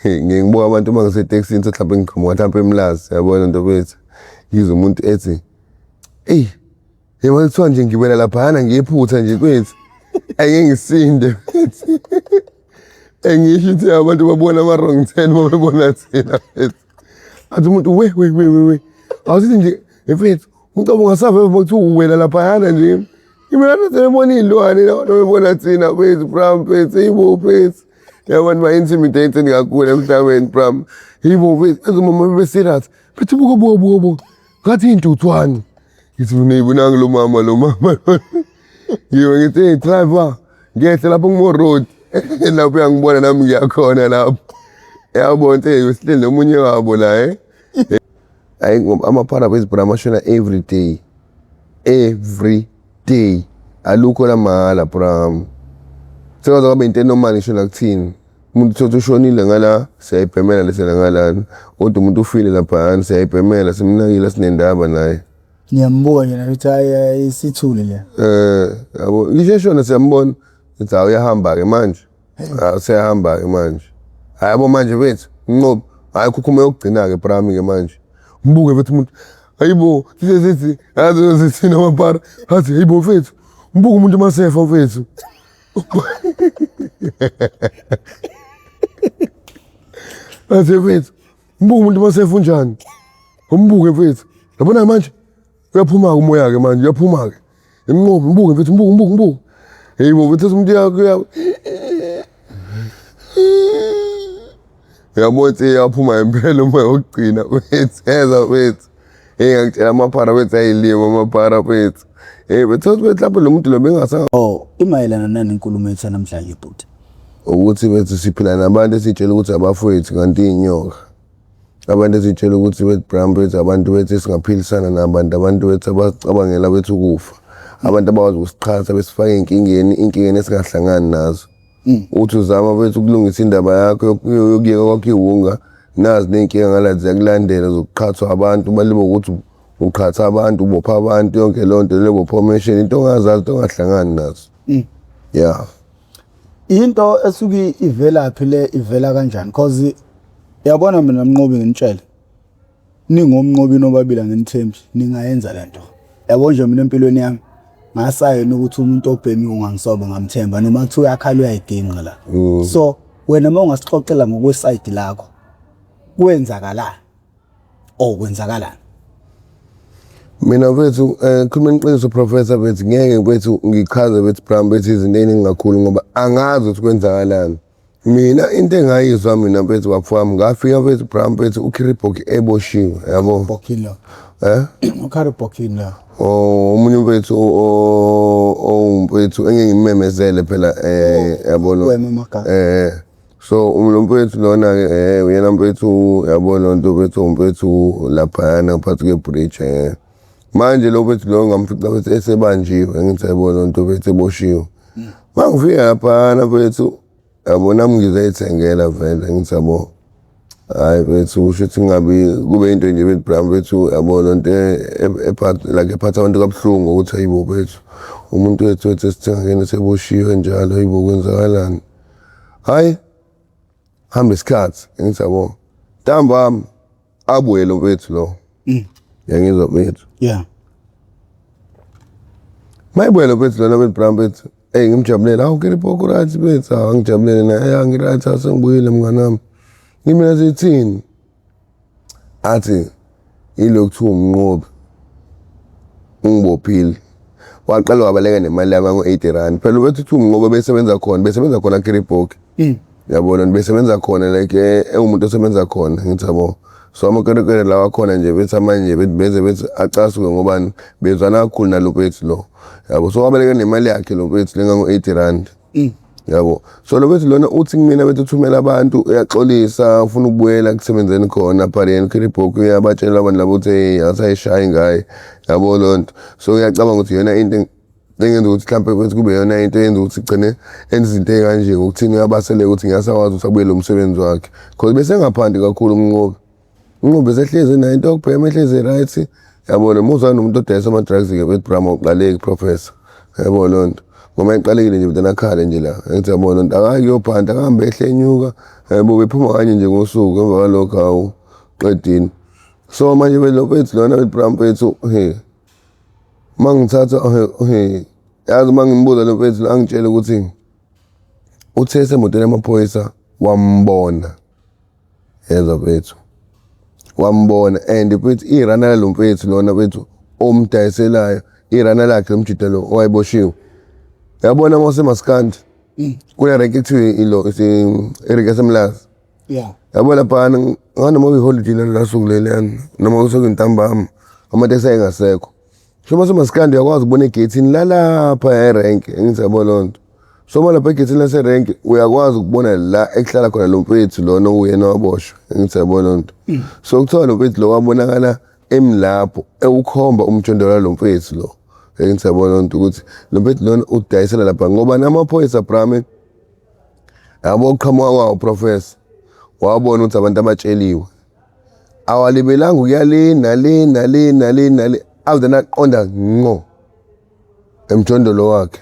Ngiye ngibuka abantu uma ngisetekisini mhlawumbe ngiqhamuka mhlawumbe eMlazi yabona nto bethu. Ngizwe umuntu ethi, eyi yebo kuthiwa nje ngiwela laphayana ngiyephutha nje kwethu. Angeke ngisinde mfethu. Engisho ukuthi abantu babona ama-wrong turn uma bebona thina mfethu. Athi umuntu we we we we we. Awusithi nje mfethu umcebo ungasave uma kuthiwa uwela laphayana nje. Mina sebebona iy'lwane abantu bebona thina mfethu bra mfethu eyibo mfethu. Yabona ba-intimidated kakhulu emhlabeni bra. Yibo mfethu enze umama bebe-serious. Bethi buka buka buka buka. Ngathi iy'ntuthwane. Ngithi mina yibonanga lo mama lo mama. Ngiwe ngithi hey driver ngehle lapho kumo road. Lapho uyangibona nami ngiyakhona lapho. Yabona ukuthi hey usihleli nomunye wabo la eh. Hayi ngoba amaphara wezibhora amashona every day. Every day. Alukho la mahala bram. Sekaze kwaba into enormal ngisho nakuthini. Umuntu uthotha ushonile ngala siyayibhemela lesela ngalana. Kodwa umuntu ufile laphayana siyayibhemela simnakile sinendaba naye. Ngiyambuka nje nathi hayi isithule le. Eh yabo ngisho eshona siyambona. Sithi hawu uyahamba ke manje. Hawu seyahamba ke manje. Hayi yabo manje bethu nqobo. Hayi khukhuma yokugcina ke prami ke manje. Mbuke mfethu umuntu. Hayibo size sithi yazi sithina amapara. Athi hayibo mfethu. Mbuke umuntu masefa mfethu. Athi mfethu mbuke umuntu masefa unjani? Umbuke mfethu. Yabona manje uyaphuma-ke umoya-ke manje uyaphuma-ke. Imnqobi mbuke mfethu mbuke mbuke mbuke. Hey bo mfethu umuntu yakho uyabona ukuthi yaphuma impela umoya wokugcina mfethu eza mfethu. Hey ngakutshela amaphara mfethu ayilima amaphara mfethu. Hey bethu mhlawumbe lo muntu lo bengasa Oh, imayelana nani inkulumo yethu namhlanje bhuti? Ukuthi bethu siphila nabantu esitshela ukuthi abafowethu kanti inyoka. Abantu esitshela ukuthi bethu bram bethu abantu bethu esingaphilisana nabantu abantu bethu abacabangela bethu ukufa. Abantu abakwazi ukusiqhatha besifake ey'nkingeni iy'nkingeni esingahlangani nazo. Uthi uzama bethu ukulungisa indaba yakho yokuyeka kwakho iwunga nazi ney'nkinga ngala ziyakulandela zokuqhathwa abantu balibe ukuthi uqhatha abantu ubopha abantu yonke leyo nto leyo bopha into ongazazi into ongahlangani nazo. Yeah. Into esuke ivelaphi le ivela kanjani cause yabona mina Mnqobi nginitshele ningomnqobi nobabili anginithembi ningayenza lento yabo nje mina empilweni yami ngasayena ukuthi umuntu obhemiwe ungangisobe ngamthemba noma kuthiwa uyakhala uyayiginqa la so wena uma ungasixoxela ngokwesayidi lakho kwenzakalani or kwenzakalani? Mina mfethu eh khuluma iqiniso professor mfethu ngeke mfethu ngichaze mfethu Bram mfethu izinto eziningi kakhulu ngoba angazi ukuthi kwenzakalani. Mina into engayizwa mina mfethu bafowami ngafika mfethu Bram mfethu uKhiribhoki eboshiwe yabo. Bokini lo. Eh? UKhiribhoki lo. Oh omunye mfethu owumfethu engeke ngimemezele phela eh yabo lo. Wema amagama. Eh so lo mfethu lona-ke eh uyena mfethu yabo lo nto mfethu umfethu laphayana ngaphansi kwe-bridge eh manje lo mfethu lo ngamfica mfethu esebanjiwe ngithi yabo lo nto mfethu eboshiwe uma ngifika laphayana mfethu yabo nami ngizayithengela vele ngithi yabo hhayi mfethu kusho ukuthi kungabi kube into nje bethi bra mfethu yabo lo nto ephatha like ephatha abantu kabuhlungu ukuthi hayibo mfethu umuntu wethu wethu esithenga kuyena seboshiwe njalo hayibo kwenzakalani. Hayi hamba isikhathi ngithi yabo ntambama abuye lo mfethu lo. Yangizwa mfethu. Yeah. Mayibuye lo mfethu lona mfethu bra mfethu. Ey ngimjabulela awu kiripoko right mfethu angijabulele naye hey angiright asengibuyile mngani wami. Ngimina sithini? Athi yilo kuthiwa umnqobi ungibophile. Waqala wabaleka nemali yami ngo-80 rand. Phela ubethi kuthiwa umnqobi besebenza khona, besebenza khona Kiribhoki. Yabona besebenza khona like ewumuntu osebenza khona ngithi yabo. So amakerekere lawa akhona nje bethi amanye bethi beze bethi acasuke ngobani bezwana kakhulu nalo mfethu lo. Yabo so wabaleka nemali yakhe lo mfethu lengango-80 rand. Yabo. So lo bethi lona uthi kumina bethi uthumela abantu uyaxolisa ufuna ukubuyela kusebenzeni khona but yena uKhiribhoki uyabatshela abantu labo ukuthi hey asayishayi ngaye. Yabo loo nto. So uyacabanga ukuthi iyona into engenza ukuthi mhlampe ukuthi kube yona into eyenza ukuthi igcine enza izinto ey'kanje ngokuthini uyabaseleka ukuthi ngiyasakwazi ukuthi abuyele umsebenzi wakhe. Cause bese ngaphansi kakhulu umnqobi. Umnqobi esehlezi naye into yokubhema ehlezi right. Yabo lo muzwa nomuntu odayisa ama-drugs-ke bethi Bram awuqaleki professor. Yabo loo nto. Ngoba eqalekile nje mntana akhale nje la. Ngithi yabona nto akayi kuyophanda akahambe ehle enyuka. Yebo bephuma kanye nje ngosuku emva kwalokho hawu qedini. So manje lo mfethu lona webra mfethu he uma ngithatha he yazi uma ngimbuza lo mfethu angitshele ukuthi uthe esemotweni yamaphoyisa wambona yezwa mfethu wambona and mfethu irana lalo mfethu lona mfethu omdayiselayo irana lakhe lomjida lo owayeboshiwe yabona uma usemaskandi kule renki ekuthiwa ilo irenki yasemlazi. Yeah. Yabo laphana nganoma kuyiholidi lelo lasuku leliyana noma kusekuyintambama amatekisi ayengasekho. So uma semasikandi uyakwazi ukubona egeyithini lalapha erenki engithi yabo loo nto. So uma lapha egeyithini laserenki uyakwazi ukubona la ekuhlala khona lo mfethu lona okuyena waboshwa engithi yabo loo nto. So kuthiwa lo mfethu lo wabonakala emlapho ewukhomba umjondolo lo mfethu lo. Engithi yabo loo nto ukuthi lo mfethu lona udayisela lapha ngoba namaphoyisa brame yabo uqhamuka kwawo professor wabona ukuthi abantu abatsheliwe awalibelanga ukuya le nale nale nale nale aze naqonda ngqo emjondolo wakhe.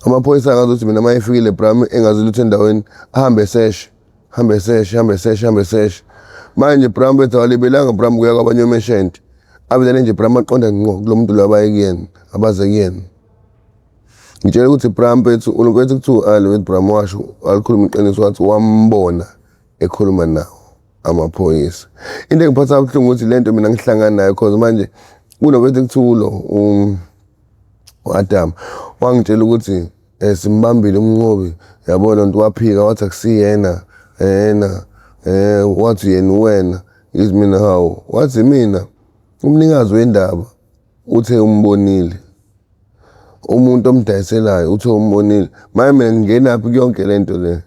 Amaphoyisa angazi ukuthi mina uma efikile brami engazi lutho endaweni ahambe eseshe hambe eseshe hambe eseshe hambe eseshe. Manje bram bethi awalibelanga bram kuya kwabanye omeshenti avele nje bram aqonda ngqo kulo muntu lo abaye kuyena abaze kuyena. Ngitshela ukuthi bram mfethu mfethu kuthiwa ali wethu bram washo alikhuluma iqiniso wathi wambona ekhuluma nawo amaphoyisa. Into engiphatha kabuhlungu ukuthi lento mina ngihlangana nayo cause manje kunobethi kuthiwa ulo u-Adam wangitshela ukuthi simbambile umnqobi yabo lonto waphika wathi akusiyena yena wathi yena uwena ngithi mina hawu wathi mina umnikazi wendaba uthe umbonile umuntu omdayiselayo uthe umbonile manje mina ngingenaphi kuyonke lento le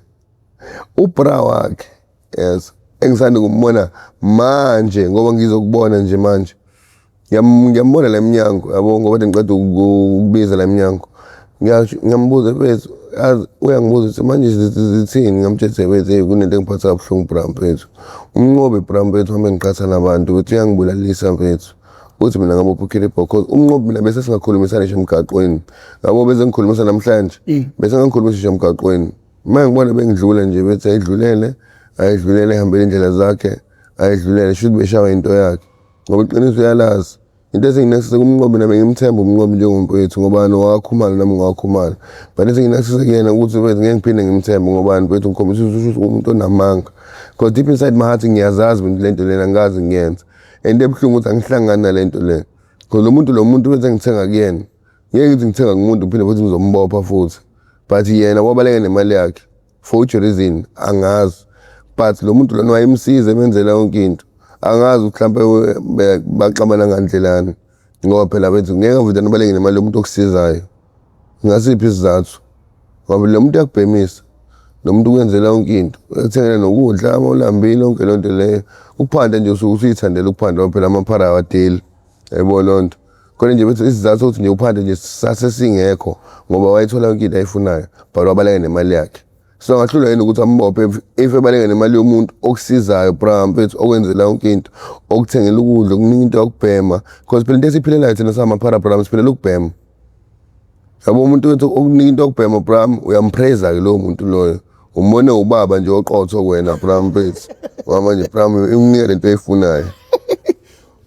ubra wakhe yes engisanda kumbona manje ngoba ngizokubona nje manje ngiyambona la emnyango yabo ngoba ngiqeda ukubiza la emnyango ngiyambuza mfethu yazi uyangibuza ukuthi manje zithini ngamtshela mfethu hey kunento engiphatha kabuhlungu bra mfethu umnqobi bra mfethu hambe ngiqhatha nabantu ukuthi uyangibulalisa mfethu uthi mina ngabopha ukhilibho cause umnqobi mina bese singakhulumisani ngisho emgaqweni yabo bese ngikhulumisa namhlanje bese ngangikhulumisa ngisho emgaqweni uma ngibona bengidlula nje bethi ayidlulele ayidlulele ehambele indlela zakhe ayidlulele shuthi beshawa into yakhe ngoba iqiniso uyalazi into esenginakisise kumnqobi nami ngimthemba umnqobi njengomfowethu ngoba nowakhumalo nami ngowakhumalo but esenginakisise kuyena ukuthi mfethu ngeke ngiphinde ngimthembe ngobani mfethu ngikhombisa ukuthi umuntu onamanga because deep inside my heart ngiyazazi mina lento lena angikaze ngiyenze and ebuhlungu ukuthi angihlangani nalento le because lo muntu bese ngithenga kuyena ngeke ngithi ngithenga kumuntu ngiphinde futhi ngizombopha futhi but yena wabaleka nemali yakhe for which reason angazi but lo muntu lona wayemsiza emenzela yonke into angazi ukuthi mhlampe baxabana ngandlelani ngoba phela bethu ngeke avele nibaleke nemali yomuntu okusizayo ngasiphi isizathu ngoba lo muntu uyakubhemisa lo muntu ukwenzela yonke into ekuthengela nokudla uma ulambile yonke loo nto leyo ukuphanda nje usuke usuyithandela ukuphanda ngoba phela amaphara awadeli yayibona loo nto khona nje bethi isizathu sokuthi nje uphande nje sase singekho ngoba wayethola yonke into ayifunayo but wabaleka nemali yakhe so angahlulwa yini ukuthi ambophe if ebaleka nemali yomuntu okusizayo bra mfethu okwenzela yonke into okuthengela ukudla okunika into yokubhema because phela into esiyiphilelayo thina samaphara bra siphilela ukubhema yabo umuntu wethu okunika into yokubhema bram uyampraise ke lowo muntu loyo umbone ubaba nje oqotho kuwena bram mfethu ngoba manje bram imnika lento oyifunayo.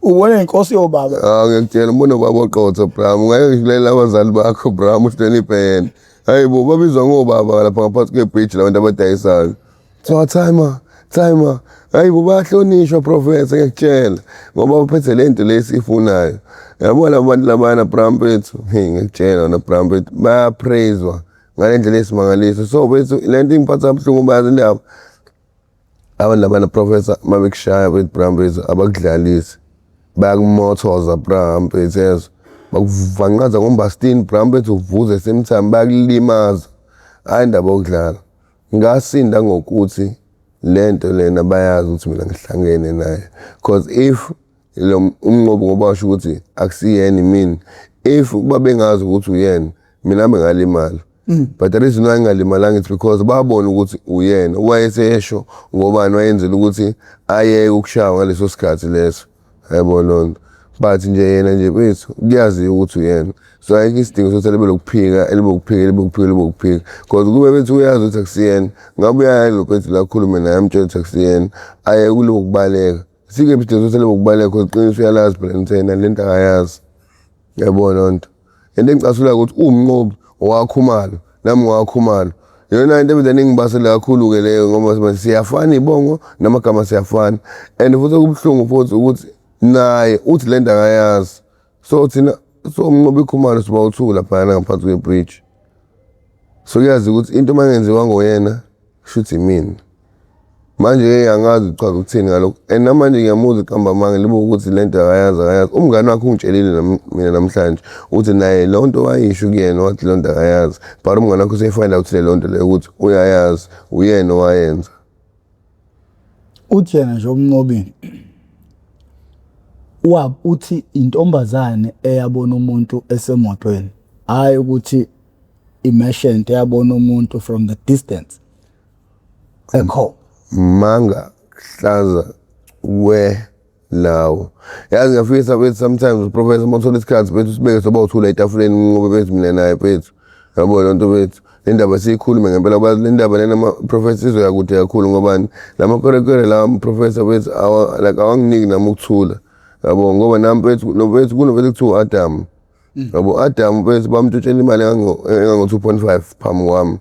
Ubona inkosi yobaba. Ah ngiyakutshela umbone ubaba oqotho bram ungeke ngishilela abazali bakho bram uhloniphe yena. Hayi bo babizwa ngobaba lapha ngaphansi kwebridge labantu abadayisayo. Kuthiwa timer timer hayi bo bayahlonishwa professor ngiyakutshela ngoba baphethe le nto le esiyifunayo. Yabo laba bantu labana bram mfethu hey ngiyakutshela wena bram mfethu bayapraiswa ngale ndlela esimangaliso so bethu le nto ingiphatha kabuhlungu bazi indaba abantu labana professor uma bekushaya bethi bra mfethu abakudlalisi bayakumothoza bra mfethu yezwa bakuvanqaza ngombastini bra mfethu uvuze same time bayakulimaza hhayi indaba yokudlala ngasinda ngokuthi lento lena bayazi ukuthi mina ngihlangene naye cause if lo umnqobi ngoba washo ukuthi akusiyena imini if kuba bengazi ukuthi uyena mina bengalimala but the reason why ngingalimalanga it's because babona ukuthi uyena wayesesho ngobani wayenzela ukuthi ayeke ukushawa ngaleso sikhathi leso yabo loo nto but nje yena nje mfethu kuyaziwa ukuthi uyena. So ayikho isidingo sokuthi libe lokuphika, elibe ukuphika, elibe ukuphika, elibe ukuphika, because kube bethi uyazi ukuthi akusiyena, ngabe uyaya lo mfethu la akhulume naye, amtshele ukuthi akusiyena, aye kuloku kubaleka. Sikephi isidingo sokuthi libe ukubaleka? Because iqiniso uyalazi phela ukuthi yena le nto akayazi. Yabona leyo nto. Into engicasulayo ukuthi uwumnqobi owakhumalo, nami ngiwakhumalo. Iyona into ebevele ingibasele kakhulu-ke leyo, ngoba manje siyafana iy'bongo namagama siyafana, and futhi okubuhlungu futhi ukuthi naye uthi le nto akayazi. So thina so uMnqobi Khumalo siba u-two laphayana ngaphansi kwe-bridge. So kuyazi ukuthi into uma ingenziwa ngoyena, kushuthi imina. Manje-ke angazi uchaza ukuthini ngalokho, and namanje ngiyamuzwa eqamba amanga, libe ukuthi le nto akayazi, akayazi. Umngani wakhe ungitshelile mina namhlanje ukuthi naye leyo nto wayisho kuyena, wathi leyo nto akayazi, but umngani wakhe useyi-find out leyo nto leyo ukuthi uyayazi, uyena owayenza. Uthi yena nje uMnqobi wa uthi intombazane eyabona umuntu esemotweni, hhayi ukuthi imeshente eyabona umuntu from the distance ekhona. Manga hlaza we lawo. Yazi ngiyafisa bethu sometimes, professor, uma uthola isikhathi bethu, sibeke soba uthula etafuleni, uMnqobi bethu, mina naye bethu. Yabo le nto bethu. Le ndaba siyikhulume ngempela, ngoba le ndaba lena, ma-professor, izoya kude kakhulu, ngobani la makwerekwere la, professor bethu, awa like awanginiki nami ukuthula. Yabo, ngoba nami bethu, lo bethu kunovele kuthiwa u-Adam. Yabo, Adam bethu bamtshontshela imali engango 2.5 phambi kwami.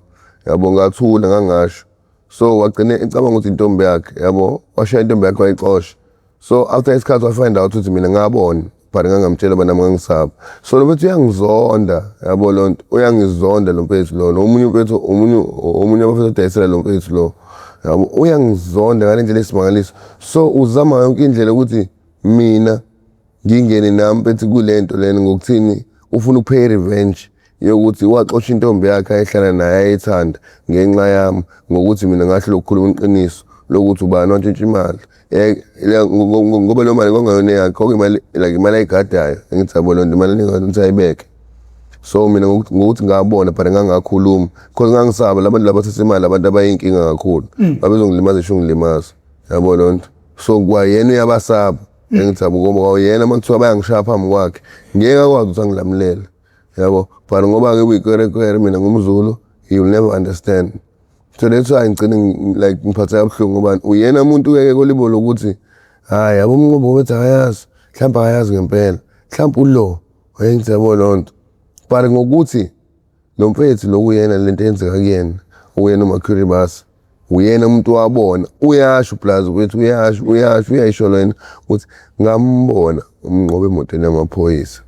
Yabo, ngathula ngangasho. So wagcine ecabanga ukuthi intombi yakhe, yabo, washaya intombi yakhe wayixosha. So after isikhathi wa-find out ukuthi mina ngabona, but ngangamtshela uba nami ngangisaba. So lo mfethu uyangizonda, yabo lo nto, uyangizonda lo mfethu lona. Omunye umfethu, omunye abafethu odayisela lo mfethu lo. Yabo, uyangizonda ngale ndlela esimangaliso. So uzama yonke indlela ukuthi mina ngingene nami mfethu kule nto lena, ngokuthini ufuna uku-pay revenge yokuthi waxosha intombi yakhe ayehlala naye ayethanda ngenxa yami, ngokuthi mina ngahlula ukukhuluma iqiniso lokuthi ubani wantshontsha imali. Ngoba leyo mali kwangayona eyakhe, kwakuyimali like imali ayigadayo, angithi yabo leyo nto, imali eningane ukuthi ayibeke. So mina ngokuthi ngabona, but ngangakhuluma because ngangisaba la bantu laba bathatha imali, abantu abayinkinga kakhulu, babezongilimaza isho ngilimaza, yabo leyo nto. So kwayena uyabasaba, engithi yabo, ngoba kwayena uma kuthiwa bayangishaya phambi kwakhe, ngeke akwazi ukuthi angilamulele, yabo. But ngoba-ke kuyikwerekwere, mina ngumZulu, he will never understand. So that's why ngigcine like ngiphatheka kabuhlungu, ngoba uyena umuntu-ke kolibo lokuthi hhayi yabo uMnqobi ngoba ethi akayazi, mhlawumbe akayazi ngempela, mhlawumbe ulo wayengithi, yabo leyo nto. But ngokuthi lo mfethu lo kuyena lento eyenzeka kuyena, uyena uMercury Basa, uyena umuntu wabona, uyasho plus ukuthi uyasho, uyasho, uyayisho lena ukuthi ngambona uMnqobi emotweni yamaphoyisa.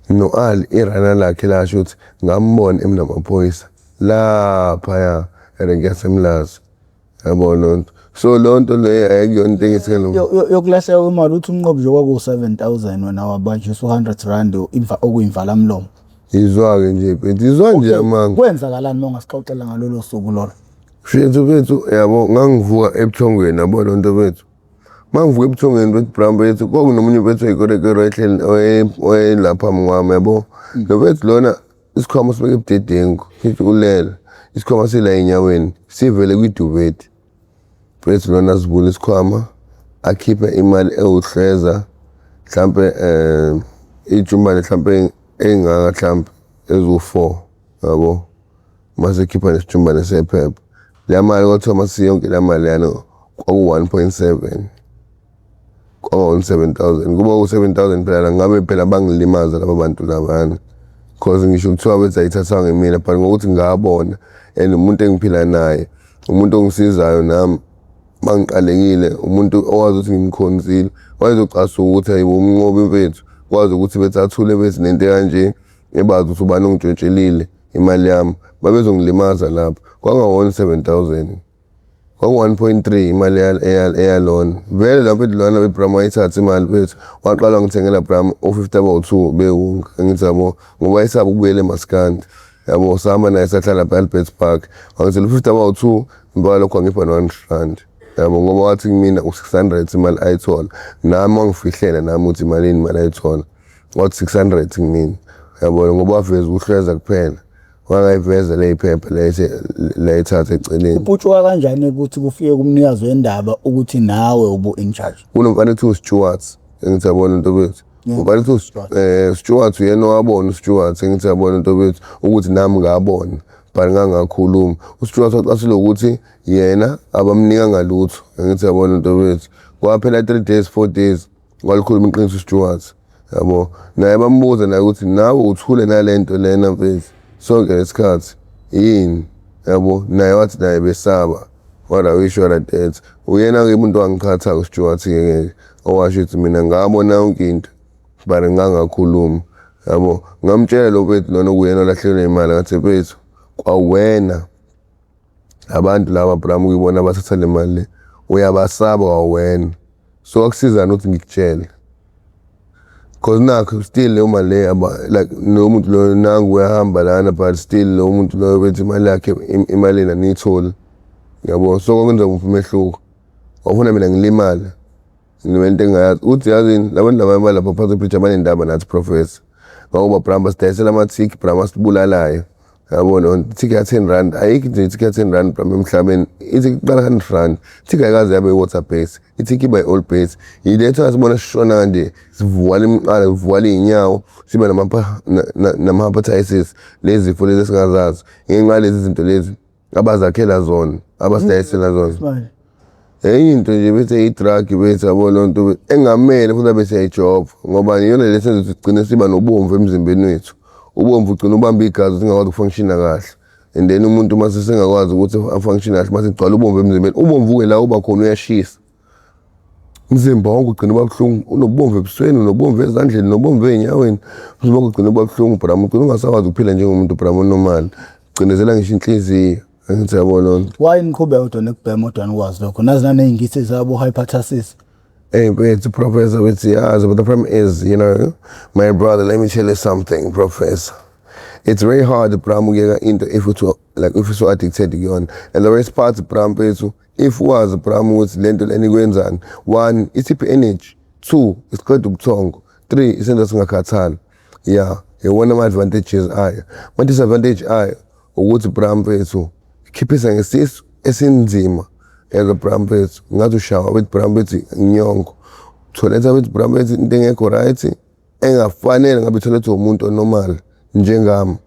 No-Ali irana lakhe lasho ukuthi ngambona emnamaphoyisa laphaya erenki yaseMlazi, yabo leyo nto. So leyo nto leyo ayikuyona into engithike Yokulahleka kwemali, uthi uMnqobi nje kwakuwu-7,000, wena wabanjiswa u-R100 okuyimvalamlomo. Izwa-ke nje mfethu, izwa nje amanga. Kwenzakalani uma ungasixoxela ngalolo suku lolo? Mfethu, mfethu, yabo, ngangivuka ebuthongweni, yabo leyo nto mfethu. Uma ngivuka ebuthongweni mfethu, bra mfethu, kwakunomunye mfethu oyikwerekwere owayehleli owayelapha phambi kwami, yabo. Lo mfethu lona isikhwama sibeke ebudedengu, sithi ulele. Isikhwama sila enyaweni, sivele kwi-duvet. Mfethu lona sivula isikhwama, akhiphe imali ewuhleza, mhlampe ijubane mhlampe ey'ngaka, mhlampe eziwu-four, yabo. Mase ekhipha nesijumbane sephepha. Leya mali kwathiwa masiyonke leya mali leyana kwaku-1.7, kwaku-7,000. Kuba u-7,000 phela ngabe phela bangilimaza laba bantu labana. Cause ngisho kuthiwa bethi ayithathwanga imina, but ngokuthi ngabona and umuntu engiphila naye, umuntu ongisizayo nami mangiqalekile, umuntu owazi ukuthi ngimkhonzile, wayezocasuka ukuthi hayibo uMnqobi mfethu, kwazi ukuthi bethi athule bethi nento ekanje, ebazi ukuthi ubani ongitshontshelile imali yami, babezongilimaza lapho. Kwangawona 7,000, kwaku-1.3 imali eyalona. Vele lapho ethi lona beBram wayithatha imali mfethu, waqala wangithengela bram o-50 abawu-2 bewunga, angithi yabo, ngoba wayesaba ukubuyela emaskandi. Yabo, sahamba naye sahlala lapha e-Albert Park, wangithela u-50 abawu-2, emva kwalokho wangipha no-R100. Yabo, ngoba wathi kumina u-600 imali ayithola, nami wangifihlela nami ukuthi imalini imali ayithola. Wathi 600 kumina, yabo, ngoba waveza ukuhlweza kuphela, wangayiveza le iphepha layithatha eceleni. Kuputshuka kanjani ukuthi kufike kumnikazi wendaba ukuthi nawe ubu in charge? Kunomfana ekuthiwa uStuart, engithi yabona into bethu. Ngoba lithi Stuart uyena owabona uStuart, ngithi yabona into bethu ukuthi nami ngabona but ngangakhuluma. UStuart wacasula ukuthi yena abamnika ngalutho, ngithi yabona into bethu. Kwaphela 3 days, 4 days, walikhuluma iqiniso uStuart, yabo. Naye bambuza naye ukuthi nawe uthule nalento lena mfethu sonke lesikhathi yini, yabo. Naye wathi naye besaba. What I wish, what I did. Uyena-ke umuntu wangiqhatha uStuart-ke owasho ukuthi mina ngabona yonke into but ngangakhuluma, yabo. Ngamtshela lo mfethu lona okuyena olahlekelwe imali, ngathi mfethu kwawena abantu laba bram kuyibona abathatha le mali le, uyabasaba kwawena, so akusizani ukuthi ngikutshele cause nakho still leyo mali le like lo muntu lo nangu uyahamba lana, but still lo muntu loyo bethi imali yakhe imali yena niyitholi, yabo. So kwenza kuphi umehluko? Wafuna mina ngilimale ngento engingayazi uthi yazini labantu laba balapha phansi bridge abanendaba nathi, professor, ngoba bram basidayisela ama-tik bram asibulalayo, yabo. Lo tik ya 10 rand ayikho nje, itik ya 10 rand bram emhlabeni, ithi kuqala 100 rand. Tik ayikaze yabe i-water base, itik iba i-oil base. Yiletho sibona sishona kanje, sivuwala imiqala, sivuwala iy'nyawo, siba nama-hepatitis, lezi zifo lezi esingazazi ngenxa yalezi zinto lezi abazakhela zona, abasidayisela zona. Manje enye into nje bese i-drug bese, yabo, loo nto engamele futhi abe siyayijova ngoba iyona le senza ukuthi sigcine siba nobomvu emzimbeni wethu. Ubomvu ugcina ubamba igazi, singakwazi ukufunctiona kahle, and then umuntu uma sesengakwazi ukuthi afunction kahle, mase kugcwala ubomvu emzimbeni, ubomvu-ke la uba khona uyashisa umzimba wonke, ugcina uba buhlungu, unobomvu ebusweni, unobomvu ezandleni, unobomvu ey'nyaweni, umzimba wakho ugcina uba buhlungu bram, ugcina ungasakwazi ukuphila njengomuntu bram onormal, gcinezela ngisho inhliziyo, angithi yabo loo nto. Why niqhubeka kodwa nekubhema kodwa nikwazi lokho, nazi naney'ngithi zabo hepatitis? Hey, but Professor, with the but the problem is, my brother, let me tell you something, Professor. It's very hard, bram, ukuyeka into if uthi like if so addicted kuyona. And the worst part, bram, mfethu, if wazi bram ukuthi lento lena ikwenzani, one, isiphi energy, two, isiqeda ubuthongo, three, isenza singakhathali. Yeah, iwona ama-advantages ayo. Ama-disadvantage ayo ukuthi bram mfethu ikhiphisa ngesisu esinzima as a bram mfethu, ngathi ushawa with bram mfethu inyongo, tholetha with bram mfethu into engekho right engafanele ngabe itholethwa umuntu onormal njengami.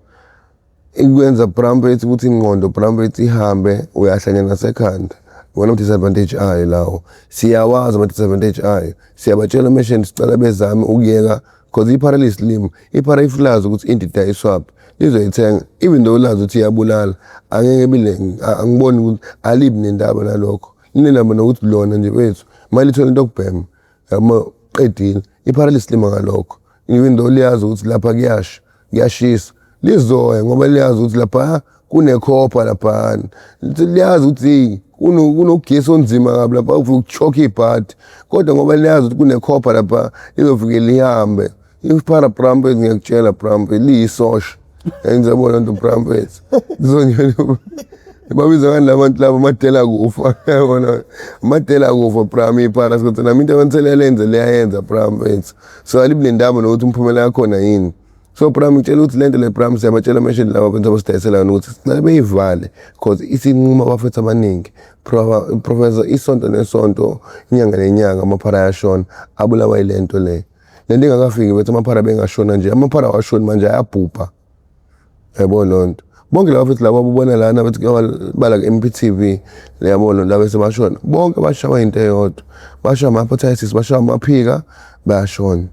Ikwenza bram mfethu ukuthi ingqondo bram mfethu ihambe, uyahlanya nasekhanda. Iwona ama-disadvantage ayo lawo, siyawazi ama-disadvantage ayo, siyabatshela amesheni sicela bezame ukuyeka cause iphara lislim, iphara if lazi ukuthi into idayiswaphi lizoyithenga even though lazi ukuthi iyabulala, angeke bile, angiboni ukuthi alibi nendaba nalokho, linendaba nokuthi lona nje wethu mali ithola into yokubhema yabo, qedile. Iphara lislima ngalokho, even though liyazi ukuthi lapha kuyasha, kuyashisa, lizoya ngoba liyazi ukuthi lapha kunekhopha, laphana liyazi ukuthi hey, kunogesi onzima kabi lapha, ufike ukuchoka ibhadi, kodwa ngoba liyazi ukuthi kunekhopha lapha lizofike lihambe. Iphara bram mfethu, ngiyakutshela bram mfethu, liyisosha, ngizabona nto bram mfethu. Babiza ngani labantu laba amadela kufa, yabona, amadela kufa bram iphara sikuthi nami into abanselela yenze leyayenza bram mfethu, so alibi nendaba nokuthi umphumela yakhona yini. So bram, ngitshela ukuthi lento le bram, siyabatshela amashini laba abantu abasidayisela yona ukuthi sicela beyivale cause isinquma abafethu abaningi. Professor, isonto nesonto, inyanga nenyanga, amaphara ayashona, abulawa yile nto le. Lento ingakafiki bethi amaphara bengashona nje, amaphara awashoni manje, ayabhubha, yabo loo nto. Bonke laba futhi laba abubona lana bethi bala ku-M_P_T_V, yabo, laba sebashona bonke bashawa into eyodwa, bashawa ama-hepatitis, bashawa amaphika, bayashona,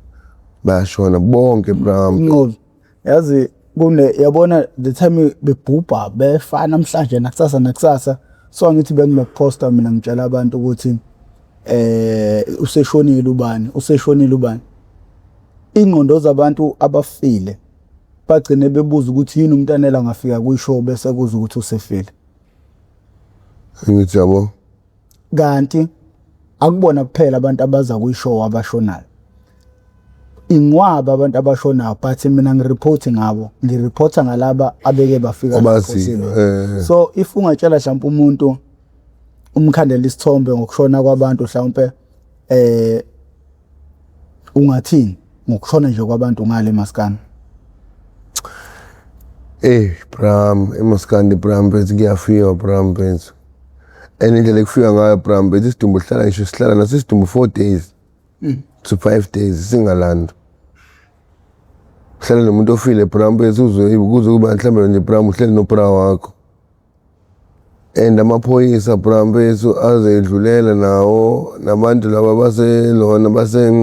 bayashona bonke bram. Mnqobi, yazi kune yabona the time bebhubha befa namhlanje nakusasa nakusasa, so angithi benginokuposta mina ngitshela abantu ukuthi useshonile ubani, useshonile ubani. Ingqondo zabantu abafile bagcine bebuza ukuthi yini umntanela angafika kwishow bese kuza ukuthi usefile. Ngithi yabo. Kanti akubona kuphela abantu abaza kwishow abashonayo, inqwaba abantu abashonayo, but mina ngireport ngabo, ngireporta ngalaba abeke bafika lapho. Obaziyo. So if ungatshela mhlawumbe umuntu umkhandela isithombe ngokushona kwabantu, mhlawumbe ungathini ngokushona nje kwabantu ngale maskani? Eh bram, emaskandi bram mfethu kuyafiwa bram mfethu. And indlela ekufika ngayo bram mfethu, isidumbu sihlala ngisho sihlala naso isidumbu 4 days to 5 days singalanda. Uhlale nomuntu ofile bra mfethu uzwe kuze kuba mhlawumbe nje bra uhleli nobra wakho. And amaphoyisa bra mfethu azedlulela nawo nabantu laba baselona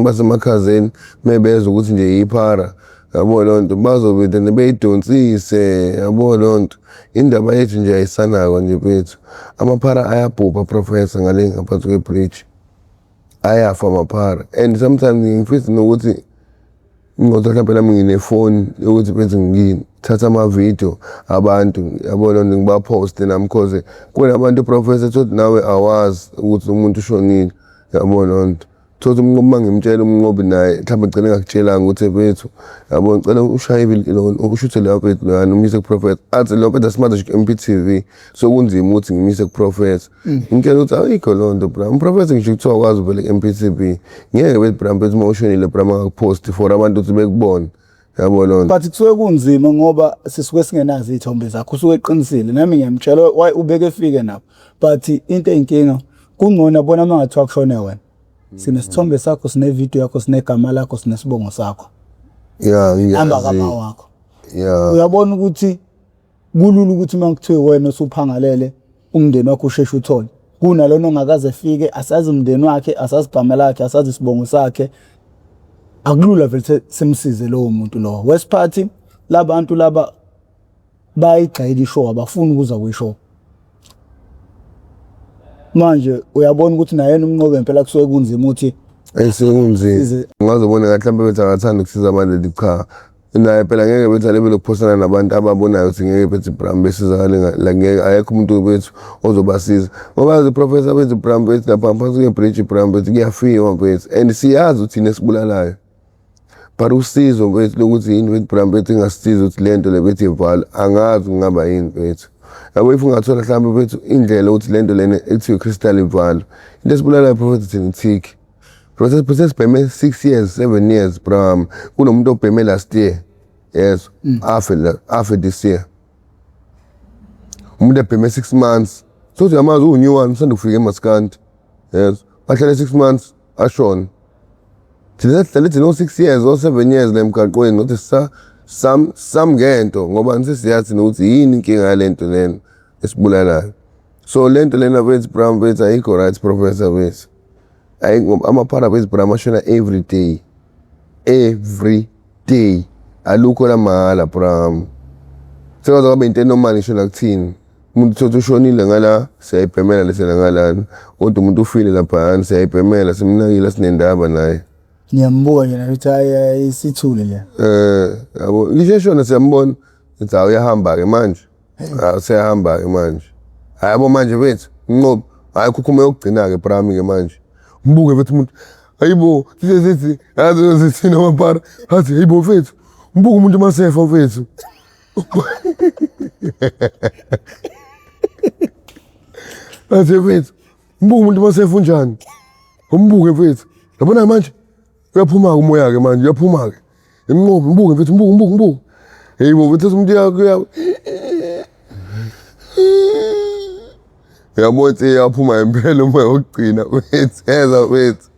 basemakhazeni mebezwa ukuthi nje yiphara yabo leyo nto bazobe then beyidonsise yabo leyo nto. Indaba yethu nje ayisanakwa nje mfethu. Amaphara ayabhubha professor ngale ngaphansi kwe-bridge. Ayafa amaphara and sometimes ngifisa nokuthi Ngoba mhlawumbe nami nginefoni yokuthi benze ngithathe amavidiyo abantu yabo loo nto ngibaphoste nami cause kunabantu professor thothi nawe awazi ukuthi umuntu ushonile yabo loo nto. Thothi umnqobi uma ngimtshela umnqobi naye mhlawumbe ngigcine engakutshelanga ukuthi mfethu yabo ngicela ushaye ushuthe leya mfethu loyana umyise kuprofessor athi lo mfethu asimazi ngisho ku-M_P_T_V so kunzima ukuthi ngimise kuprofessor. Ngimtshela ukuthi ayikho loo nto bra. Umprofessor ngisho kuthiwa akwazi uvele ku-M_P_T_V ngeke bethi bra mfethu uma ushonile bra mangakuphosti for abantu ukuthi bekubone yabo loo nto. But kusuke kunzima ngoba sisuke singenazo iy'thombe zakho usuke eqinisile nami ngiyamtshela why ubeke efike nabo but into eyinkinga kungcono yabona uma ngathiwa kushone wena sinesithombe sakho sinevidiyo yakho sinegama lakho sinesibongo sakho Ya hamba ngiyazi. kama wakho Ya. uyabona ukuthi kulula ukuthi uma kuthiwe wena usuphangalele umndeni wakho usheshe uthole kunalona ongakaze efike asazi umndeni wakhe asazi igama lakhe asazi isibongo sakhe akulula vele simsize lowo muntu lowo wesiphathi labantu laba bayigxeka ishow abafuni ukuza kwishow manje uyabona ukuthi naye umnqobe impela kusuke kunzima ukuthi Esekunzima ungazobona ngathi mhlawumbe bethi akathandi ukusiza abantu cha naye phela ngeke bethi alebe lokuphosana nabantu ababonayo ukuthi ngeke bethi bram besizakale la ngeke ayekho umuntu bethu ozobasiza ngoba yazi professor bethi bram bethi lapha ngaphansi kwe-bridge bram bethi kuyafiwa mfethu and siyazi ukuthi thina esibulalayo but usizo mfethu lokuthi yini bethi bram bethi ingasisiza ukuthi le nto le bethi ivalwe angazi kungaba yini mfethu yabo if ungathola mhlawumbe mfethu indlela ukuthi le nto lena ekuthiwa i-crystal ivalwe into esibulalayo professor thina ithiki Professor sesibheme 6 years 7 years bram kunomuntu obheme last year yes afe afe this year umuntu ebheme 6 months so uyamazi uwu-new one usanda kufika emaskandi yes ahlale 6 months ashone thina sihlale thina o-6 years o-7 years la emgaqweni nokuthi sam sam ngento ngoba sesiyazi nokuthi yini inkinga yale nto lena esibulalayo so le nto lena bethu bram bethu ayikho right professor bethu ayi ngoba amaphara bethu bram ashona every day every day alukho lamahhala bram sekaze kwaba into enormal ngisho nakuthini umuntu thothi ushonile ngala siyayibhemela lesena ngalana kodwa umuntu ufile laphayana siyayibhemela simnakile sinendaba naye ngiyambuka nje naye ukuthi hayi isithule le yabo ngisho eshona siyambona sithi hawu uyahamba-ke manje hawu seyahamba-ke manje hayi yabo manje bethu nqobo hayi khukhuma yokugcina-ke brami-ke manje mbuke mfethu umuntu hayibo size sithi yazi sithina amapara athi hayibo mfethu mbuke umuntu masefa mfethu athi mfethu mbuke umuntu masefa unjani umbuke mfethu yabona manje uyaphuma-ke umoya-ke manje uyaphuma-ke imnqobe mbuke mfethu mbuke mbuke mbuke hey bo mfethu umuntu uya uyabona ukuthi yaphuma impela umoya wokugcina mfethu eza mfethu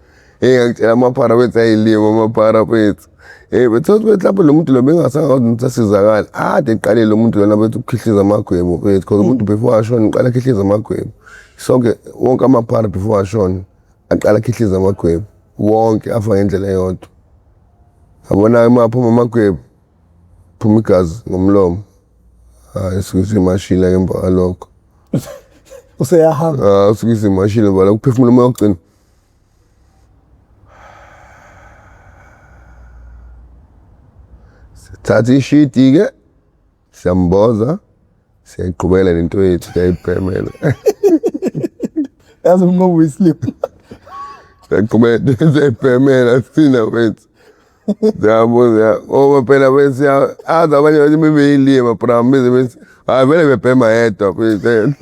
hey ngakutshela amaphara mfethu ayilima amaphara mfethu hey bethu mfethu mhlawumbe lo muntu lo bengasangakwazi ukuthi asizakale ade eqalile lo muntu lona bethu ukukhihliza amagwebo mfethu because umuntu before ashone uqala akhihliza amagwebo sonke wonke amaphara before ashone aqala akhihliza amagwebu wonke afa ngendlela eyodwa yabona uma aphuma amagwebu phuma igazi ngomlomo hayi suke simashile ke emva kwalokho useyahamba ah suke simashile emva lokho uphefumula umoya wokugcina sithatha ishidi ke siyamboza siyayiqhubela lento yethu siyayibhemela yazi umnqobo uyislip siyaqhubeka siyayibhemela thina wethu siyabuza ngoba phela bese azi abanye bathi bebeyilima bram bese bethi hayi vele bebhema yedwa mfethu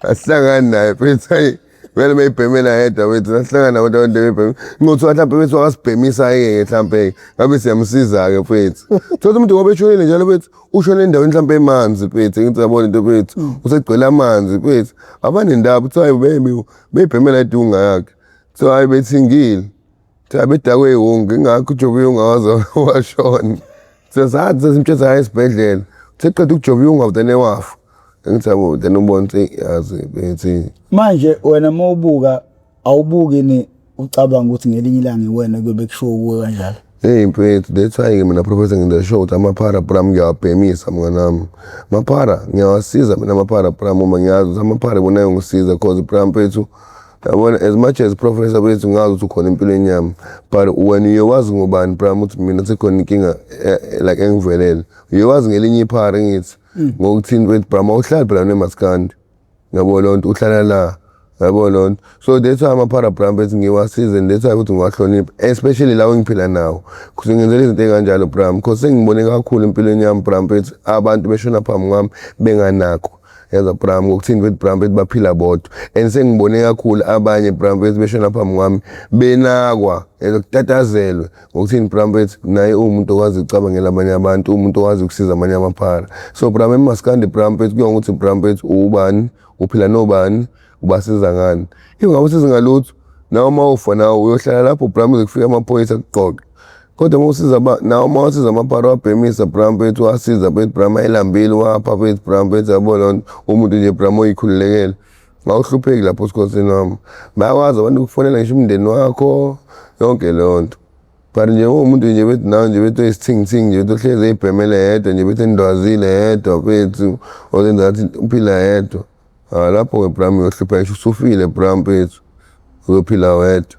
asihlangani naye mfethu hayi vele beyibhemela yedwa mfethu asihlangani nabantu abantu bebhema ngothiwa mhlawumbe bethi wakasibhemisa-ke mhlawumbe ngabe siyamsiza-ke mfethu thola umuntu ngoba eshonile njalo mfethu ushone endaweni mhlawumbe emanzi mfethu ngithi yabona into mfethu usegcwele amanzi mfethu abanendaba kuthiwa hayi beyibhemela idunga yakhe kuthiwa hayi bethingile kuthiwa bedakwe iwungu ingakho uJobe ungawaze washona. Sesathi sesimtshela hayi esibhedlela. Seqeda ukujova iyungavutane wafa. Ngithi yabo then ubona ukuthi yazi bethi Manje wena mawubuka awubuki ni ucabanga ukuthi ngelinye ilanga iwena kuyobe kushiwo kuwe kanjalo. Hey mfethu, that's why ke mina professor ngenza sure ukuthi amaphara bram ngiyawabhemisa mnganami. Amaphara ngiyawasiza mina amaphara bram uma ngiyazi ukuthi amaphara bona ayongisiza cause bram mfethu yabona as much as professor bethu ngazi ukuthi ukhona empilweni yami but wena uyewazi ngobani bram ukuthi mina sekhona inkinga like engivelele. Uyewazi ngelinye iphara ngithi ngokuthini mfethu bram awuhlali phela nemaskandi. Yabo loo nto uhlala la yabo loo nto so that's why amaphara bram bethi ngiwasize and that's why ukuthi ngiwahloniphe especially lawo engiphila nawo because ngenzela izinto ey'kanjalo bram because sengibone kakhulu empilweni yami bram bethi abantu beshona phambi kwami benganakho yaza bram ngokuthini bethi bram bethi baphila bodwa and sengibone kakhulu abanye bram bethi beshona phambi kwami benakwa kutatazelwe ngokuthini bram bethi naye uwumuntu okwazi ukucabangela abanye abantu uwumuntu okwazi ukusiza amanye amaphara so bram emaskandi bram bethi kuya ngokuthi bram bethi uwubani uphila nobani ubasiza ngani if ngabe usiza ngalutho nawe uma ufa nawe uyohlala lapho bram uze kufike amaphoyisa akuqoqe kodwa uma usiza nawe uma usiza amaphara wabhemisa bram bethi wasiza bethi bram ayilambile wapha bethi bram bethi yabo loo nto umuntu nje bram oyikhululekele ngawuhlupheki lapho sikhosini wami bayakwazi abantu ukufonela ngisho umndeni wakho yonke leyo nto but nje uwumuntu nje bethi nawe nje bethi oyisithingithingi nje bethi ohlezi eyibhemele yedwa nje bethi endwazile yedwa bethu ozenza ngathi uphila yedwa Ah lapho-ke bram uyohlupha ngisho usufile bram mfethu uyophila wedwa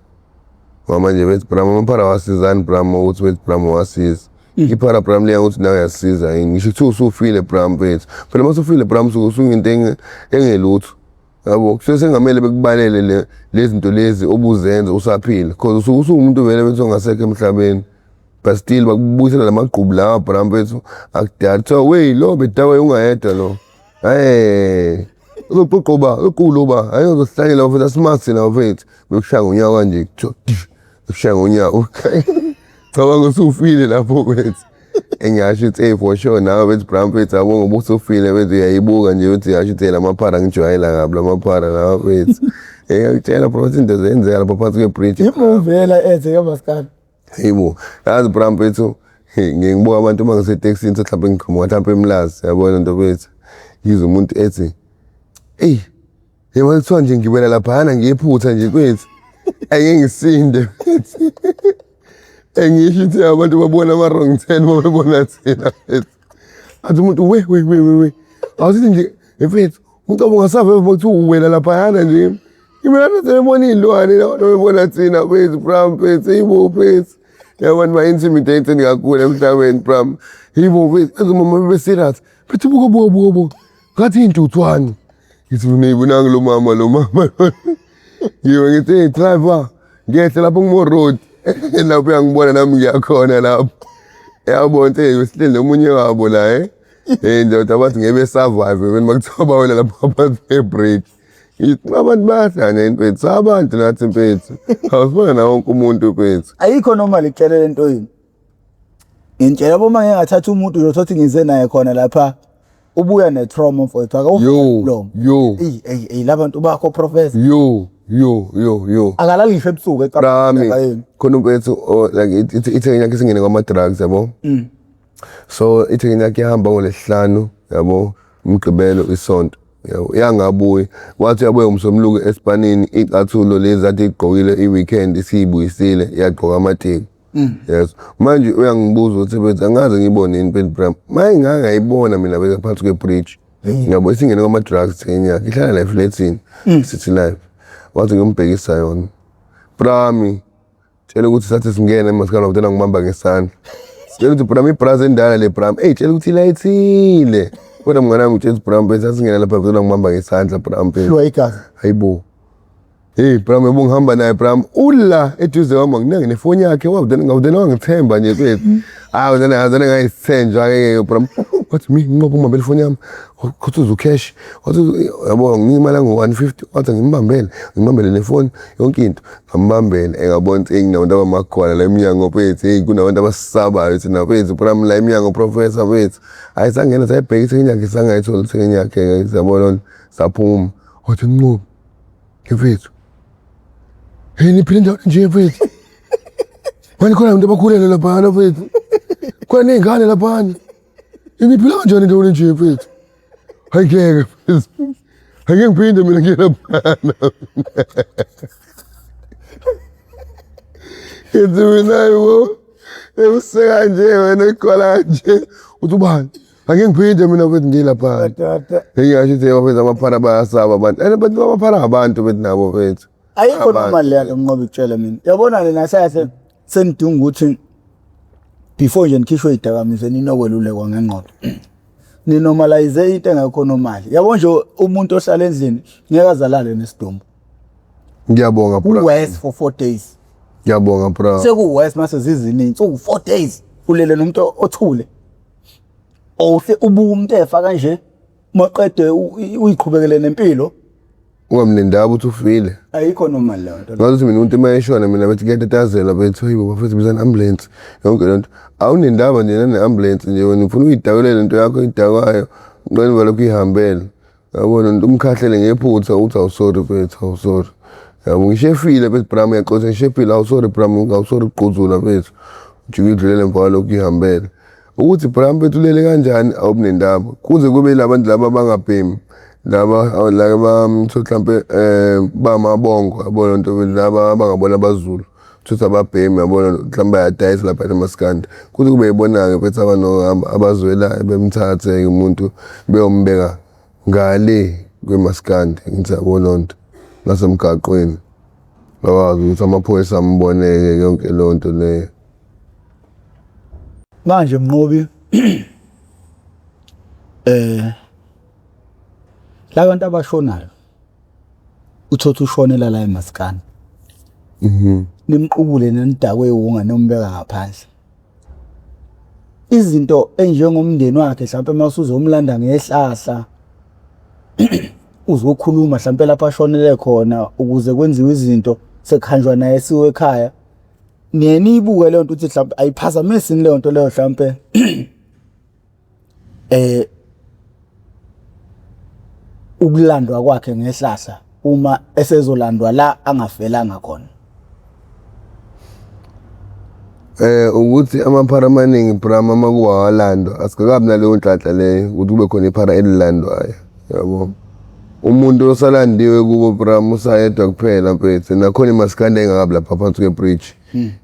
ngoba manje bethi bram amaphara awasizani bram ukuthi bethi bram wasiza iphara bram liya ukuthi nawe uyasiza yini ngisho kuthiwa usufile bram mfethu phela uma usufile bram usuke usuyinto engelutho yabo kusuke sengamele bekubalele lezi zinto lezi obuzenza usaphila because usuke usuwumuntu vele bethi ongasekho emhlabeni but still bakubuyisela lamagqubu lawa bra mfethu akudala kuthiwa wey lo bedawe ungayedwa lo hey uzoqoqoba uqulu ba hayi uzohlanyela bafethu asimazi thina bafethu bekushaya ngonyawo kanje kuthiwa bekushaya ngonyawo cabanga usufile lapho mfethu engasho ukuthi hey for sure nawe bethi bra mfethu yabo ngoba usufile bethi uyayibuka nje bethi uyasho ukuthi lamaphara ngijwayela kabi lamaphara lawa mfethu ngiyakutshela bro ukuthi into ziyenzeka lapha phansi kwe-bridge Imuvela ethe kamaskandi. Yebo, yazi bra mfethu, ngiye ngibuka abantu uma ngisetekisini mhlawumbe ngiqhamuka mhlawumbe eMlazi, yabona nto mfethu. Ngizwe umuntu ethi, eyi, yebo kuthiwa nje ngiwela laphayana ngephutha nje mfethu. Angeke ngisinde mfethu. Engisho ukuthi abantu babona ama-wrong turn uma bebona thina mfethu. Athi umuntu we we we we we. Awusithi nje mfethu, ucabanga ungasave kuthiwa uwela laphayana nje. Mina sebebona iy'lwane labantu bebona thina mfethu bram mfethu yibo mfethu yabona ba-intimidated kakhulu emhlabeni bram yibo mfethu enze mama bebe-serious bethi buka buka buka buka ngathi iy'ntuthwane ngithi mina yibonanga lo mama lo mama ngiwe ngithi hey driver ngiyehla lapho kumo-road lapho uyangibona nami ngiyakhona lapho yabona ukuthi hey sihleli nomunye wabo la eh hey ndoda bathi ngeke besurvive wena makuthiwa bawela lapho ngaphansi kwe-bridge Abantu bayahlanya mfethu, abantu nathi mfethu. Awusibona na wonke umuntu mfethu. Ayikho noma likutshele lento yini. Ngintshela yabo uma ngingathatha umuntu nje uthothi ngize naye khona lapha ubuya ne-trauma mfowethu akawumlomo. Yo. Ey ey ey labantu bakho professor. Yo yo yo yo. Akalali ngisho ebusuku ecabanga. Khona mfethu oh, like ithe yakhe singene kwama drugs yabo. So ithe yakhe ihamba ngolesihlanu yabo umgqibelo isonto. Yabo yangabuyi wathi uyabuya umsomluko esipanini icathulo lezi athi igqokile i-weekend isiyibuyisile yagqoka amateki. Yes. Manje uyangibuza ukuthi bethu angaze ngiyibone yini Pet Bram. Maye ngangayibona mina bese phansi kwe-bridge. Ngiyabo isingene kwama-drugs thenya ihlala la eflethini City Life. Wathi ngiyombhekisa yona. Brami tshela ukuthi sathi singena emasikana wabutela ngibamba ngesandla. Tshela ukuthi Bram ibras endala le Bram. Ey tshela ukuthi ilayithile. Kodwa mngane wami utshela ukuthi Bram bese sasingena lapha butela ngibamba ngesandla Bram bese. Hlwa igazi. Hayibo. Hey Bram yabo ngihamba naye Bram ula eduze kwami nginake nefoni yakhe wabudena ngawudena wangithemba nje mfethu. Hayi wena ngazana ngayisithenjwa ke Bram. Wathi mi nqoba ungibambele ifoni yami. Wathi uzu cash. Wathi yabo nginika imali yangu 150 wathi ngimbambele ngimbambele nefoni yonke into. Ngambambela engabona ukuthi kunabantu abamakhona la emnyango mfethu hey kunabantu abasabayo thina mfethu Bram la emnyango professor mfethu. Hayi sangena sayibheka ithekeni yakhe sangayithola ithekeni yakhe yabona saphuma. Wathi nqoba mfethu hey niphila endaweni nje mfethu manje khona abantu abakhulele laphana mfethu. Khona ney'ngane laphana. Niphila kanjani endaweni enje mfethu? Hayi ngeke mfethu. Angeke ngiphinde mina ngiye laphana. Ngithi mina hayibo. Ekuseka nje wena igwala kanje. Uthi ubani? Angeke ngiphinde mina mfethu ngiye laphana. Madoda. Ngingasho ukuthi bafethu amaphara bayasaba abantu. And abantu amaphara abantu bethu nabo mfethu. Ayikho Abantu. noma leya nto Mnqobi kutshela mina. Yabona lena sahle senidinga ukuthi before nje nikhishwe idakamizwa ninokwelulekwa ngengqondo. Ninormalize into engekho normal. Yabo nje umuntu ohlala endlini ngeke azalale nesidumbu. Ngiyabonga bra. Worse for 4 days. Ngiyabonga bra. Seku worse mase ziziningi. Uku 4 days ulele nomuntu othule. Awuhle ubuka umuntu efa kanje maqede uyiqhubekele nempilo. Ungamnendaba ukuthi ufile. Ayikho normal leyo nto. Ngathi ukuthi mina umuntu uma eshona mina bethi kuyatatazela bethi hayibo bafethu biza ambulance yonke lento. Awunendaba nje nane ambulance nje wena ufuna uyidakelele lento yakho oyidakayo. Ngicela valokhu ihambele. Yabona umkhahlele ngephutha uthi awusorry mfethu awusorry. Yabo ngishefile mfethu bram uyaxoxa ngishefile awusorry bram awusorry ukugquzula mfethu. Ujike udlulele emva kwalokhu ihambele. Ukuthi bram mfethu ulele kanjani awubunendaba. Kuze kube labantu laba abangabhemi laba laba mhlampe bamabongo yabo lonto laba abangabona abaZulu. Thutha ababhemi yabona mhlawumbe bayadayisa lapha emaskandi. Kuze kube yibona-ke mfethu abazwelayo bemthathe umuntu beyombeka ngale kwemaskandi ngithi yabo loo nto ngasemgaqweni. Bakwazi ukuthi amaphoyisa ambone-ke yonke leyo nto leyo. Manje Mnqobi eh labantu abashonayo uthotha ushonela la emaskani. Mhm. Nimqubule nenidakwe wunga nombeka ngaphandle. Izinto enjengomndeni wakhe mhlawumbe mawusuzomlanda ngehlahla uzokhuluma mhlawumbe lapho ashonele khona ukuze kwenziwe izinto sekuhanjwa naye siwe ekhaya. Niye niyibuke leyo nto ukuthi mhlawumbe ayiphazamisi leyo nto leyo mhlawumbe eh ukulandwa kwakhe ngehlahla uma esezolandwa la angafelanga khona. Ukuthi amaphara amaningi bra uma kuwawalandwa asikakabi naleyo nhlanhla leyo ukuthi kube khona iphara elilandwayo yabo. Umuntu osalandiwe kubo bra usayedwa kuphela mfethu nakhona imaskandi engakabi lapha phansi kwe-bridge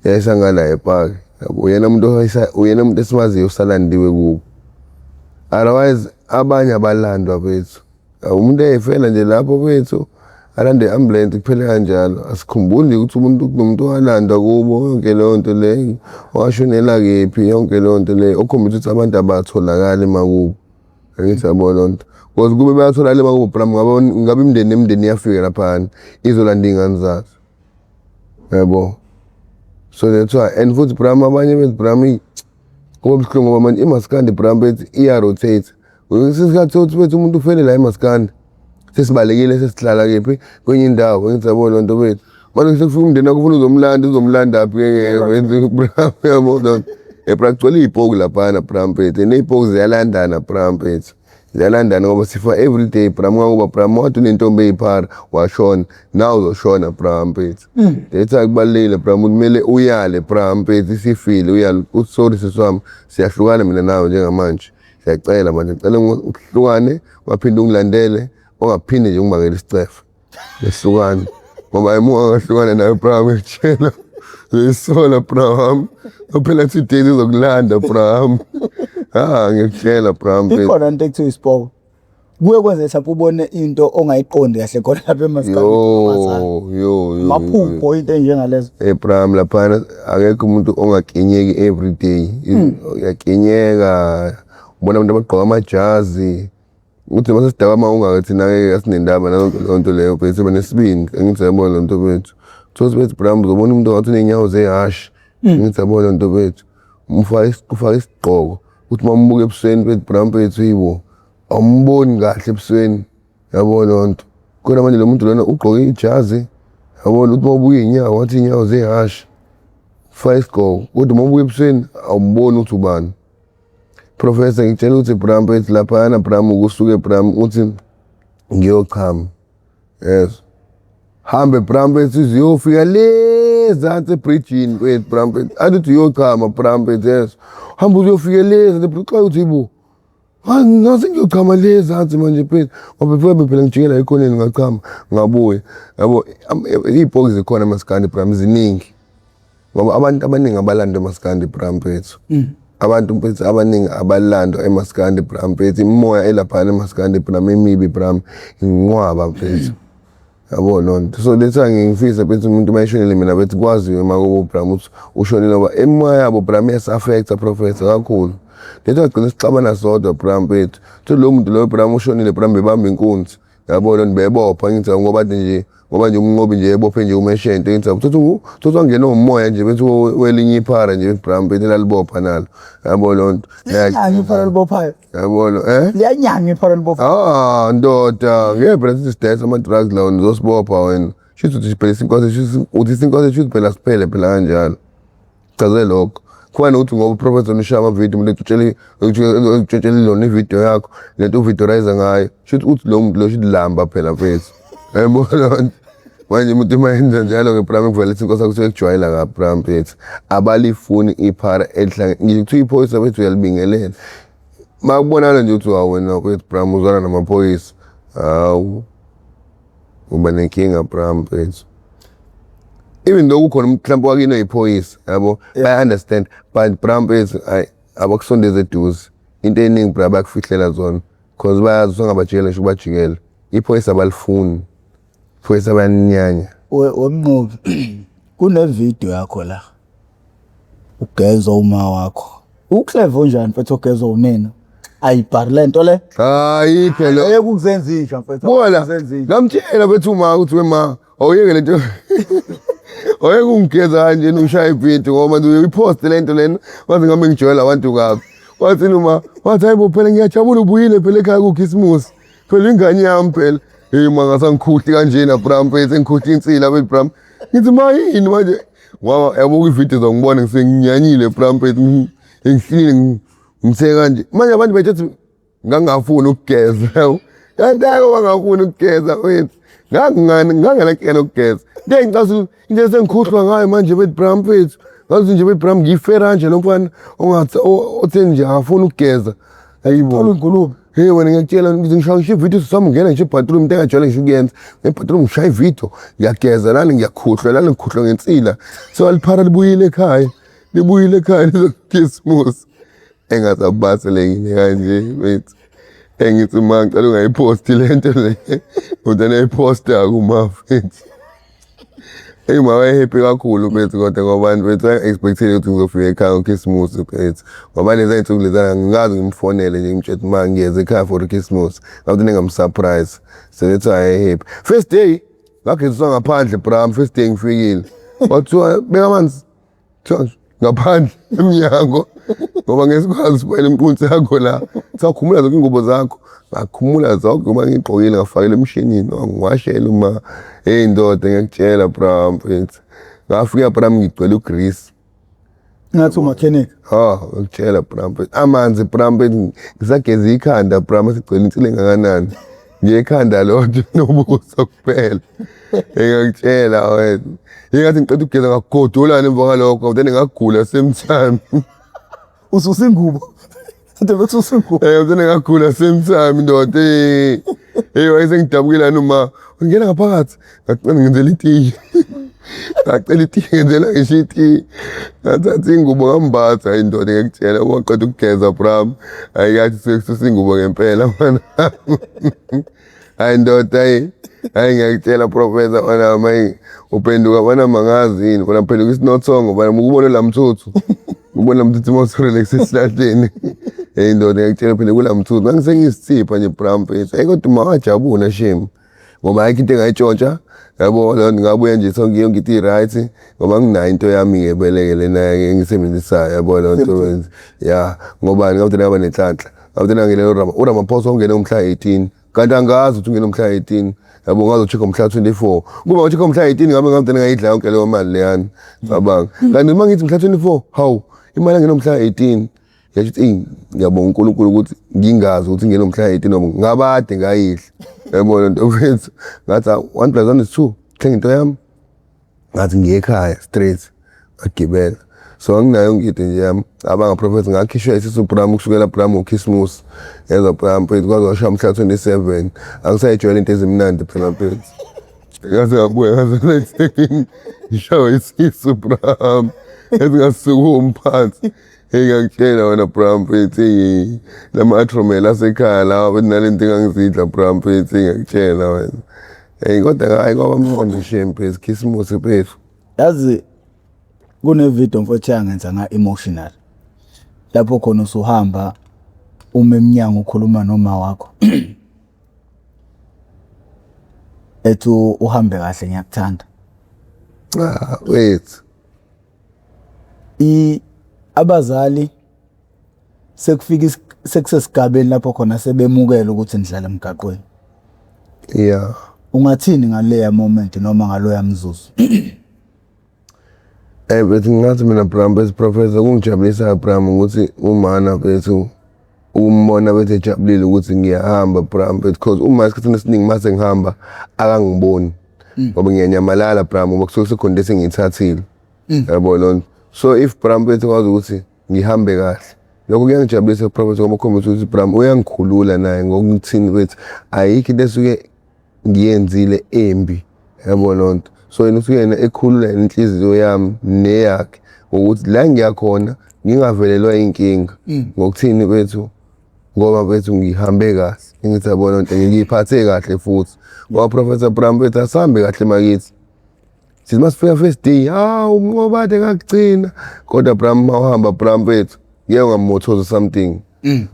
yayisangala epaki yabo. Uyena umuntu uyena umuntu esimaziyo osalandiwe kubo. Otherwise abanye abalandwa mfethu. Umuntu eyifela nje lapho kwethu alande i-ambulance kuphele kanjalo. Asikhumbuli nje ukuthi umuntu kunomuntu owalandwa kubo yonke leyo nto leyo, owashonela kephi yonke leyo nto leyo okhombisa ukuthi abantu abatholakali emakubo. Angithi yabo leyo nto. Because kube bayatholakala emakubo bra ngabe ngabe imindeni nemindeni iyafika laphayana izolanda iy'ngane zazo. Yabo. So that's why and futhi bram abanye bethu bram kuba buhlungu ngoba manje imaskandi bram bethi iya-rotate. Isikhathi sokuthi bethi umuntu ufele la emaskandi sesibalekile sesihlala kephi kwenye indawo ngithi yabo loo nto bethu. Manje sekufika umndeni wakho ufuna uzomlanda uzomlanda phi ke bram yabo loo nto. Bra kugcwele iy'poki laphana bram mfethu and iy'poki ziyalandana bram mfethu. Ziyalandana ngoba sifa everyday bram ngoba bram wathi unentombi eyiphara washona nawe uzoshona bram mfethu. That's why kubalulekile bram ukuthi kumele uyale bram mfethu isifile uyale uthi sorry sisi wami siyahlukana mina nawe njengamanje. Siyacela manje ngicela uhlukane ungaphinde ungilandele ungaphinde nje ungibangele isicefe. Ngehlukane ngoba uma ungahlukana nawe bra ngikutshela uzoyisola bra wami. Uphela 2 days uzokulanda bra wami. Ah ngikutshela bra mfethu. Ikhona into ekuthiwa isipoko. Kuye kwenze mhlawumbe ubone into ongayiqondi kahle khona lapha emaskandi. Yo yo yo. Maphupho into enjengalezo. Eh bra laphana akekho umuntu ongakinyeki every day. Uyakinyeka. Ubona abantu abagqoka amajazi. Uthi mase sidakwa uma ungaka thina ke asinendaba nayo leyo nto leyo mfethu siba nesibindi angithi yabona le nto mfethu. Thola ukuthi bra uzobona umuntu ongathi uney'nyawo zehhashi. Angithi yabona le nto mfethu. Umfaka ufake isigqoko uthi uma umbuka ebusweni mfethu bra mfethu yibo awumboni kahle ebusweni yabo leyo nto. Kodwa manje lo muntu lona ugqoke ijazi yabona uthi uma ubuka iy'nyawo ngathi iy'nyawo zehhashi. Ufake isigqoko kodwa uma ubuka ebusweni awumboni ukuthi ubani. Professor ngitshela ukuthi bra mfethu laphayana bra ukusuke bra uthi ngiyochama. Yes. Hambe bra mfethu uziyofika le le zansi ebridgini mfethu bra mfethu. Athi uthi uyochama bra mfethu yes. Hamba uyofika le zansi ebridgini xa uthi yibo. Ngase ngiyochama le zansi manje mfethu. Ngoba phela phela ngijikela ekhoneni ngachama ngabuya. Yabo iy'poki zikhona emaskandi bra ziningi. Ngoba abantu abaningi abalanda emaskandi bra mfethu. Abantu mfethu abaningi abalandwa emaskandi bra mfethu. Imimoya elaphana emaskandi bra emibi bra inqwaba mfethu. Yabo loo nto. So that's why ngifisa mfethu umuntu uma eshonile mina bethi kwaziwe emakubo bra ukuthi ushonile ngoba imimoya yabo bra iyasi-affect-a professor kakhulu. That's why gcina sixabana sodwa bra mfethu. Uthole lowo muntu loyo bra ushonile bra bebamba inkunzi. Yabo loo nto bebopha ngithi ngoba nje ngoba nje umnqobi nje ebophe nje umeshente ngithi uthatha uthatha wangena umoya nje bethi welinye iphara nje bra mfethu elalibopha nalo. Yabo loo nto. Liyanyanya iphara elibophayo. Yabo lo eh? Liyanyanya iphara elibophayo. Ah ndoda, ngeke phela sithi sidayisa ama-drugs lawo nizosibopha wena. Shuthi uthi phela isinkwa sethu uthi isinkwa sethu phela siphele phela kanjalo. Chaze lokho. Kufana nokuthi ngoba uprofessor ushaya amavidiyo umuntu ekutshele ekutshele lona ividiyo yakho lento uvidorize ngayo. Shuthi uthi lo muntu lo shuthi lamba phela mfethu. Yabo loo nto. Manje umuntu uma enza njalo-ke bra kuvele isinkwa sakho sekujwayela kabi bra mfethu. Abalifuni iphara elihlangene. Ngisho kuthiwa iphoyisa bethu uyalibingelela. Makubonakala nje ukuthi hawu wena mfethu bra uzwana namaphoyisa. Hawu. Uba nenkinga bra mfethu. Even though kukhona umuntu mhlawumbe wakini oyiphoyisa yabo baya understand but bra mfethu ayi abakusondeza eduze. Into eningi bra bayakufihlela zona cause bayazi usungabajikela ngisho ubajikela. Iphoyisa abalifuni. Iphoyisa bayaninyanya. Wemnqobi kune video yakho la. Ugezwa uma wakho. Uclever unjani mfethu ogezwa unina? Ayibhari lento le. Hayi phela. Ayeke ukuzenza inja mfethu. Bona Ukuzenza inja. ngamtshela bethu uma ukuthi wema awuyeke lento. Awuyeke ungigeza kanje ngishaya ividiyo ngoba manje uyipost lento lena wathi ngabe ngijwayela abantu kabi. Wathi noma wathi hayibo phela ngiyajabula ubuyile phela ekhaya kukhisimusi. Phela ingane yami phela. Hey ma ngasangikhuhli kanjena bra mfethu engikhuhla insila bethu bra. Ngithi ma yini manje ngoba yabo kwividiyo zongibona ngisenginyanyile bra mfethu ngihlile ngithe kanje. Manje abantu bethu ngangafuni ukugeza. Kanti ake bangafuni ukugeza mfethu. Ngangingani ngangenakuyena ukugeza. Into engicathi into esengikhohlwa ngayo manje bethu bra mfethu. Ngathi nje bethu bra ngifera nje lo mfana ongathi othe nje akafuni ukugeza. Hayibo. Thola ingulube. Hey wena ngiyakutshela ngize ngishaya ngisho ividiyo sami ngena ngisho ebathroom into engajwayele ngisho ukuyenza. Ebathroom ngishaya ividiyo ngiyageza lana ngiyakhuhlwa lana ngikhuhlwa ngensila. So aliphara libuyile ekhaya. Libuyile ekhaya lizokhisimusi. Engasabaselekile kanje mfethu. Engithi ma ngicela ungayiphosti le nto le. Uthi nayiphosta kuma mfethu. Eyi ma waye-happy kakhulu mfethu kodwa ngoba mfethu waye-expect-ile ukuthi ngizofika ekhaya ngokhisimusi mfethu. Ngoba lezi y'nsuku lezana ngikaze ngimfonele nje ngimtshele ukuthi ma ngiyeza ekhaya for ukhisimusi. Ngathi ngingamsurprise. So that's why waye-happy. First day ngageziswa ngaphandle bra first day ngifikile. Kwathiwa beka amanzi. Kuthiwa ngaphandle emnyango ngoba ngeke sikwazi usibuyele impunzi yakho la. Kuthiwa khumula zonke iy'ngubo zakho. Ngakhumula zonke ngoba ngiy'gqokile ngafakela emshinini wangiwashela uma. Hey ndoda ngiyakutshela bra mfethu. Ngafika bra ngigcwele ugrisi. Ngathi umechanic. Ha, ngikutshela bra mfethu. Amanzi bra mfethu ngisageza ikhanda bra masigcwele insila engakanani. Nje ikhanda lodwa nobuso kuphela. Ngiyakutshela wena. Ingathi ngiqeda ukugeza ngagodola emva kwalokho then ngagula same time. Ususa ingubo. Kade bekususa ingubo. Eh then ngagula same time ndoda. Eh hey wayesengidabukela noma ngena ngaphakathi ngacela ngenzela itiye. Ngacela itiye ngenzela ngisho itiye. Ngathatha ingubo ngambatha hayi ndoda ngiyakutshela waqeda ukugeza bram. Hayi yathi sekususa ingubo ngempela mfana. Hayi ndoda hayi. Hayi ngiyakutshela professor wena mayi uphenduka wena mangazi yini wena phenduka isinothongo wena ukubona la mthuthu. Ubona mthuthu mawusurelax esihlahleni. Hey ndoda ngiyakutshela phela kula mthuthu ngangisengiyisithipha nje bra mfethu. Hey kodwa uma wajabula shame. Ngoba ayikho into engayitshontsha yabo lona ngabuya nje sonke yonke into i-right ngoba nginayo into yami-ke beleke lena engiyisebenzisayo yabo leyo nto ya ngoba ngabudala ngaba nenhlanhla ngabudala ngene uRamaphosa ungene umhla 18 kanti angazi ukuthi ungene umhla 18 yabo ngazo-check umhla 24 kuba ngo-check umhla 18 ngabe ngabudala ngayidla yonke leyo mali leyana cabanga kanti uma ngithi mhla 24 hawu imali angene umhla 18 Ngisho ukuthi eyi ngiyabonga uNkulunkulu ukuthi ngingazi ukuthi ngene umhla 18 noma ngabade ngayidla. Yabona nto mfethu. Ngathi 1 plus 1 is 2. Thenga into yami. Ngathi ngiye ekhaya straight ngagibela. So anginayo yonke into nje yami. Cabanga Prophet ngakhishwa isisu bram kusukela bram ukhisimusi. Yezwa bram mfethu kwaze kwashaya mhla 27. Angisayijwayele into ezimnandi phela mfethu. Ngaze ngabuya ngaze ngishawe isisu bram. Ezingasukumi phansi. Hey ngiyakutshela wena bra mfethu hey lama atromel asekhaya lawa bethi nalento engangizidla bra mfethu ngiyakutshela wena. Hey kodwa hayi kwaba mnandi shame mfethu Khisimusi mfethu. Yazi kune video mfowethu yangenza nga emotional. Lapho khona usuhamba uma emnyango ukhuluma noma wakho. Ethi uhambe kahle ngiyakuthanda. Ah wait. I abazali sekufika sekusesigabeni lapho khona sebemukela ukuthi nidlala emgaqweni. Yeah. Ungathini ngaleya moment noma ngaloya mzuzu? Eh bethi ngathi mina Bram bese professor kungijabulisa Bram ukuthi umana bethu umbona bethi ejabulile ukuthi ngiyahamba Bram bethu because uma esikhathini esiningi mase ngihamba akangiboni ngoba ngiyanyamalala Bram ngoba kusuke sekukhona into esengiyithathile. Yabo lona. So if Bram bethu kwazi ukuthi ngihambe kahle lokho kuyangijabulisa professor ngoba ukhombisa ukuthi Bram uyangikhulula naye ngokuthini bethu ayikho into esuke ngiyenzile embi yabo lonto so yena usuke yena ekhulula inhliziyo yami neyakhe ngokuthi la ngiyakhona ngingavelelwa inkinga ngokuthini bethu ngoba bethu ngihambe kahle ngithi yabo lonto ngiyiphathe kahle futhi ngoba Professor Bram bethu asihambe kahle makithi sithi masifika first day hawu umnqobade ngakugcina kodwa Bram mawuhamba Bram bethu ngeke ungamothoza something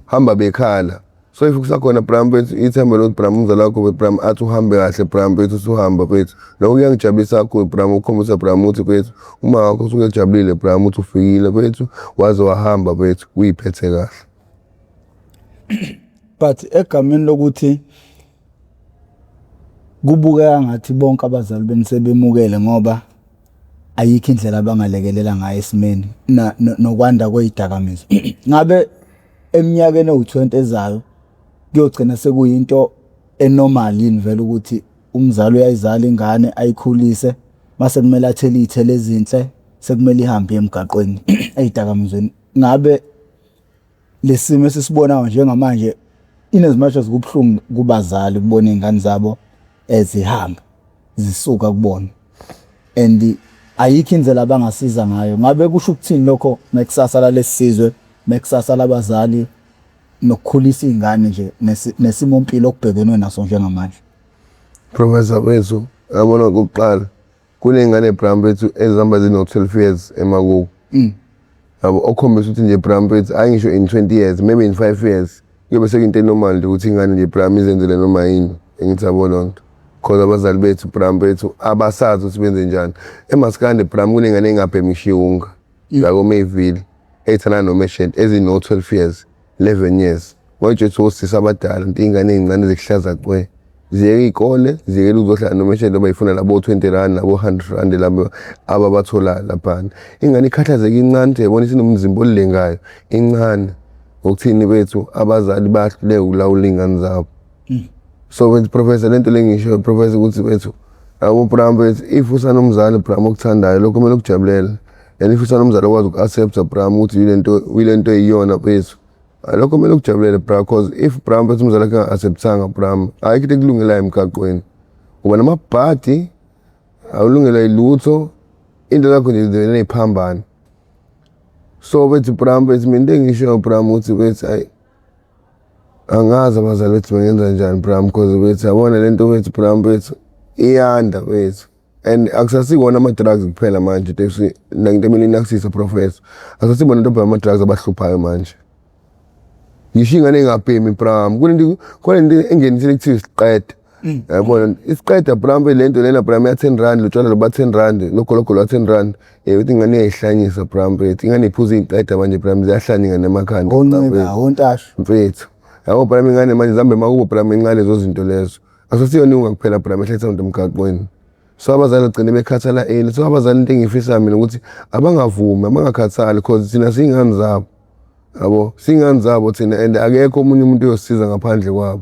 hamba bekhala so if kusakhona Bram bethu ithemba lokuthi Bram umzali wakho Bram athi uhambe kahle Bram bethu usuhamba bethu lokho kuyangijabulisa kakhulu Bram ukukhombisa Bram ukuthi bethu uma wakho usuke ejabulile Bram uthi ufikile bethu waze wahamba bethu uyiphethe kahle. But egameni lokuthi kubukeka ngathi bonke abazali benu sebemukele ngoba ayikho indlela abangalekelela ngayo esimeni nokwanda kwezidakamizwa. Ngabe eminyakeni ewu-20 ezayo kuyogcina sekuyinto enormal yini vele ukuthi umzali uyayizala ingane ayikhulise mase kumele athele iy'thelo ezinhle sekumele ihambe emgaqweni ey'dakamizweni. Ngabe lesimo esisibonayo njengamanje in as much as kubuhlungu kubazali ukubona iy'ngane zabo ezihamba zisuka kubona and ayikho indlela abangasiza ngayo ngabe kusho ukuthini lokho ngekusasa lalesi sizwe nekusasa labazali nokukhulisa iy'ngane nje nesimo mpilo okubhekenwe naso njengamanje? Professor wethu yabona okokuqala kuney'ngane bra mfethu ezihamba zino-12 years emakubo yabo okhombisa ukuthi nje bra mfethu hayi ngisho in 20 years maybe in 5 years kuyobe sekuyinto enormal nje ukuthi ingane nje bra izenzele noma yini engithi yabo loo nto cause abazali bethu bra mfethu abasazi ukuthi benze njani emaskandi bra kuney'ngane ey'ngabhemi ngisho iwunga la koMayville ey'thandana nomeshent ezino-12 years 11 years manje uthi osisi abadala nto iy'ngane ey'ncane zikuhlaza cwe ziyeke iy'kole ziyekele ukuzohlala nomeshent ngoba yifuna labo 20 rand labo 100 rand labo ababatholayo laphana ingane ikhathazeke incane nje yabona isinomzimba olulengayo incane ngokuthini bethu abazali bahluleka ukulawula iy'ngane zabo so wethu professor lento lengisho professor ukuthi wethu abo bram wethu if usanomzali bram okuthandayo lokho kumele ukujabulele and if usanomzali okwazi uku-accepta bram ukuthi yilento uyilento eyiyona wethu lokho kumele ukujabulele bra cause if bram wethu umzali wakhe enga-acceptanga bram ayikho into ekulungelayo emgaqweni uba namabhadi awulungelwa yilutho into zakho nje zivele yiphambana so bethi bram bethi mina into engishoyo bram ukuthi bethi ayi angazi abazali bethu bengenza njani bram cause bethi yabona lento bethu bram bethu iyanda bethu and akusasikona ama-drugs kuphela manje into into emele inakusise professor akusasibona into ama-drugs abahluphayo manje ngisho ingane engabhemi bram kunento khona into engenisile kuthiwa isiqeda yabona isiqeda bram lento lena bram ya 10 rand lotshwala loba 10 rand logologolo wa 10 rand eh uthi ingane iyayihlanyisa bram mfethu ingane iphuza iziqeda manje bram ziyahlanya ingane emakhanda Onceba, ontasha. mfethu yabo bram ingane manje zihambe makubo bram incane lezo zinto lezo asasiyona inga kuphela bram ehletha umuntu emgaqweni so abazali bagcine bekhathala early so abazali into engiyifisayo mina ukuthi abangavumi abangakhathali cause thina siyingane zabo yabo siyingane zabo thina and akekho omunye umuntu oyosiza ngaphandle kwabo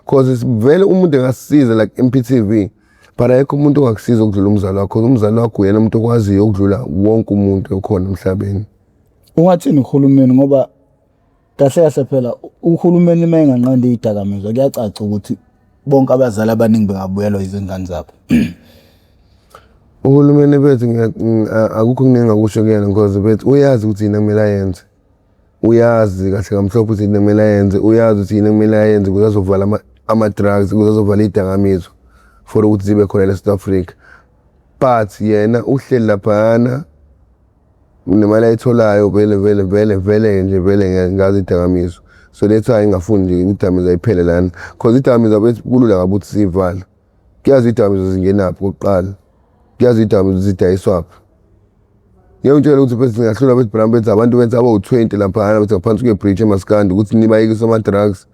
cause vele umuntu engasisiza like MPTV. But ayekho umuntu ongakusiza ukudlula umzali wakho. Umzali wakho uyena umuntu okwaziyo ukudlula wonke umuntu okhona emhlabeni. Ungathini uhulumeni ngoba kahle kahle phela uhulumeni uma enganqanda iy'dakamizwa kuyacaca ukuthi bonke abazali abaningi bengabuyelwa izingane zabo. Uhulumeni bethu akukho okuningi engingakusho kuyena because bethu uyazi ukuthi yini ekumele ayenze. Uyazi kahle kamhlophe ukuthi yini ekumele ayenze, uyazi ukuthi yini ekumele ayenze ukuze azovala ama-drugs, ukuze azovala iy'dakamizwa for ukuthi zibe khona la e-South Africa. But yena uhleli laphayana nemali ayitholayo vele vele vele vele nje vele ngazo iy'dakamizwa. So that's why engafuni nje idakamizwa iphele lana cause idakamizwa bethu kulula kabi ukuthi siyivale. Kuyazi idakamizwa zingenaphi kokuqala, kuyazi idakamizwa zidayiswaphi. Ngeke ngitshele ukuthi bese singahlula bethi bra bethi abantu bethi abawu-20 laphayana bethi ngaphansi kwe-bridge emaskandi ukuthi nibayekise ama-drugs.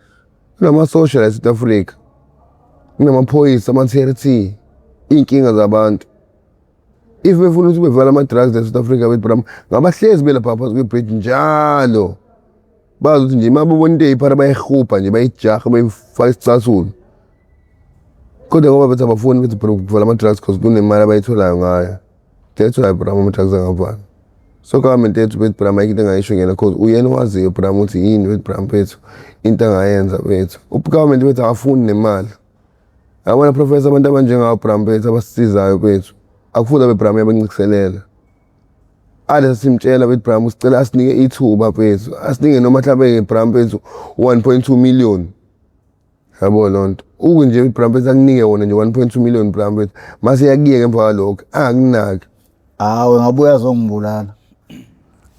Kunamasosha la e-South Africa, kunamaphoyisa ama-T_R_T, iy'nkinga zabantu. If befuna ukuthi bevala ama-drugs la e-South Africa bethi bra ngabahlezi belapha ngaphansi kwe-bridge njalo. Bazi ukuthi nje uma bebona into eyiphara bayihubha nje bayijaha bayifaka isicasulo. Kodwa ngoba bethi abafuni ukuthi phela ukuvala ama-drugs cause kunemali abayitholayo ngayo. That's why bra ama-drugs angavalwa. So government yethu bethi bra ayikho into engayisho ngena cause uyena owaziyo bra ukuthi yini bethi bra mfethu into angayenza bethu. U-government wethu akafuni nemali. Yabona professor abantu abanjengawo bra mfethu abasisizayo bethu akufuze abe bra uyabancikiselela. Ale simtshela bethi bra usicela asinike ithuba mfethu asinike noma mhlawumbe bra mfethu 1.2 million. Yabo loo nto. Uku nje bra mfethu akunike wona nje 1.2 million bra mfethu mase yakuyeka emva kwalokho angakunaki. Hawu engabuya azongibulala.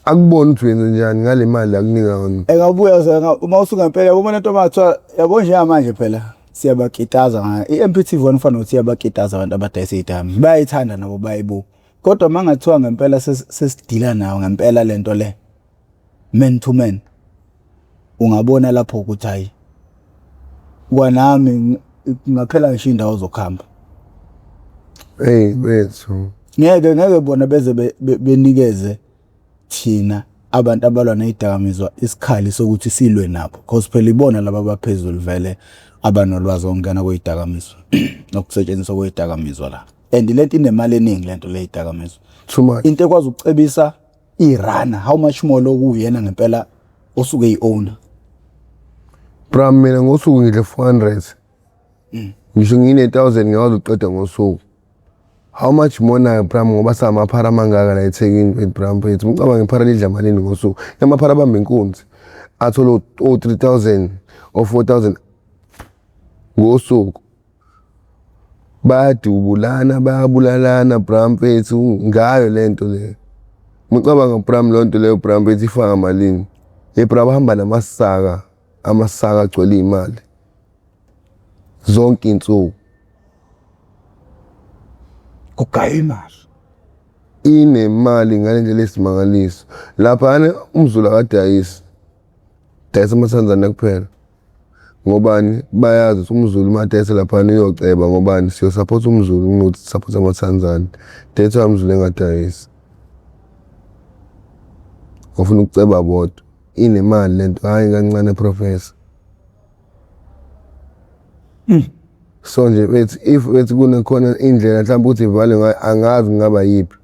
Akuboni ukuthi wenze njani ngale mali akunika yona. Engabuya uma usuka ngempela yabo bona into mathiwa yabo njengamanje phela siyabakitaza ngayo. I-MPTV one ufana nokuthi iyabakitaza abantu abadayisa iy'dakamizwa. Bayayithanda nabo bayayibuka. Kodwa uma ngathiwa ngempela sesidila nayo ngempela le nto le man to man ungabona lapho ukuthi hayi kwanami ngaphela ngisho indawo zokuhamba. Hey bethu. Ngeke ngeke bona beze benikeze thina abantu abalwa nezidakamizwa isikhali sokuthi silwe nabo because phela ibona laba abaphezulu vele abanolwazi okungena kwezidakamizwa nokusetshenziswa kwezidakamizwa la and lento inemali eningi lento lezidakamizwa Too much. Into ekwazi ukucebisa i-runner how much more lokuyena ngempela osuke eyi-owner. Bra mina ngosuku ngidle 400. Ngisho ngine-1000 ngiyakwazi ukuqeda ngosuku. How much more nayo bra ngoba samaphara amangaka la eThekwini mfethu bra mfethu. Ucabanga iphara lidla malini ngosuku? Amaphara abamba inkunzi athole o-3000 o-4000 ngosuku. Bayadubulana bayabulalana bra mfethu ngayo le nto le. Mucabanga bra leyo nto leyo bra mfethu ifaka malini? Hey bra bahamba namasaka, amasaka agcwele iy'mali zonke iy'nsuku. Kugaya imali. Inemali ngale ndlela eyisimangaliso. Laphayana umZulu akadayisi, dayisa amaTanzania kuphela. Ngobani bayazi ukuthi umZulu uma adayisa laphayana uyoceba ngobani siyosaphotha umZulu kunokuthi sisaphothe amaTanzania. That's why umZulu engadayisi. Bafuna ukuceba bodwa. Inemali lento hhayi kancane professor. So nje bethi if bethi kunekhona indlela mhlawumbe ukuthi ivale ngayo angazi kungaba yiphi.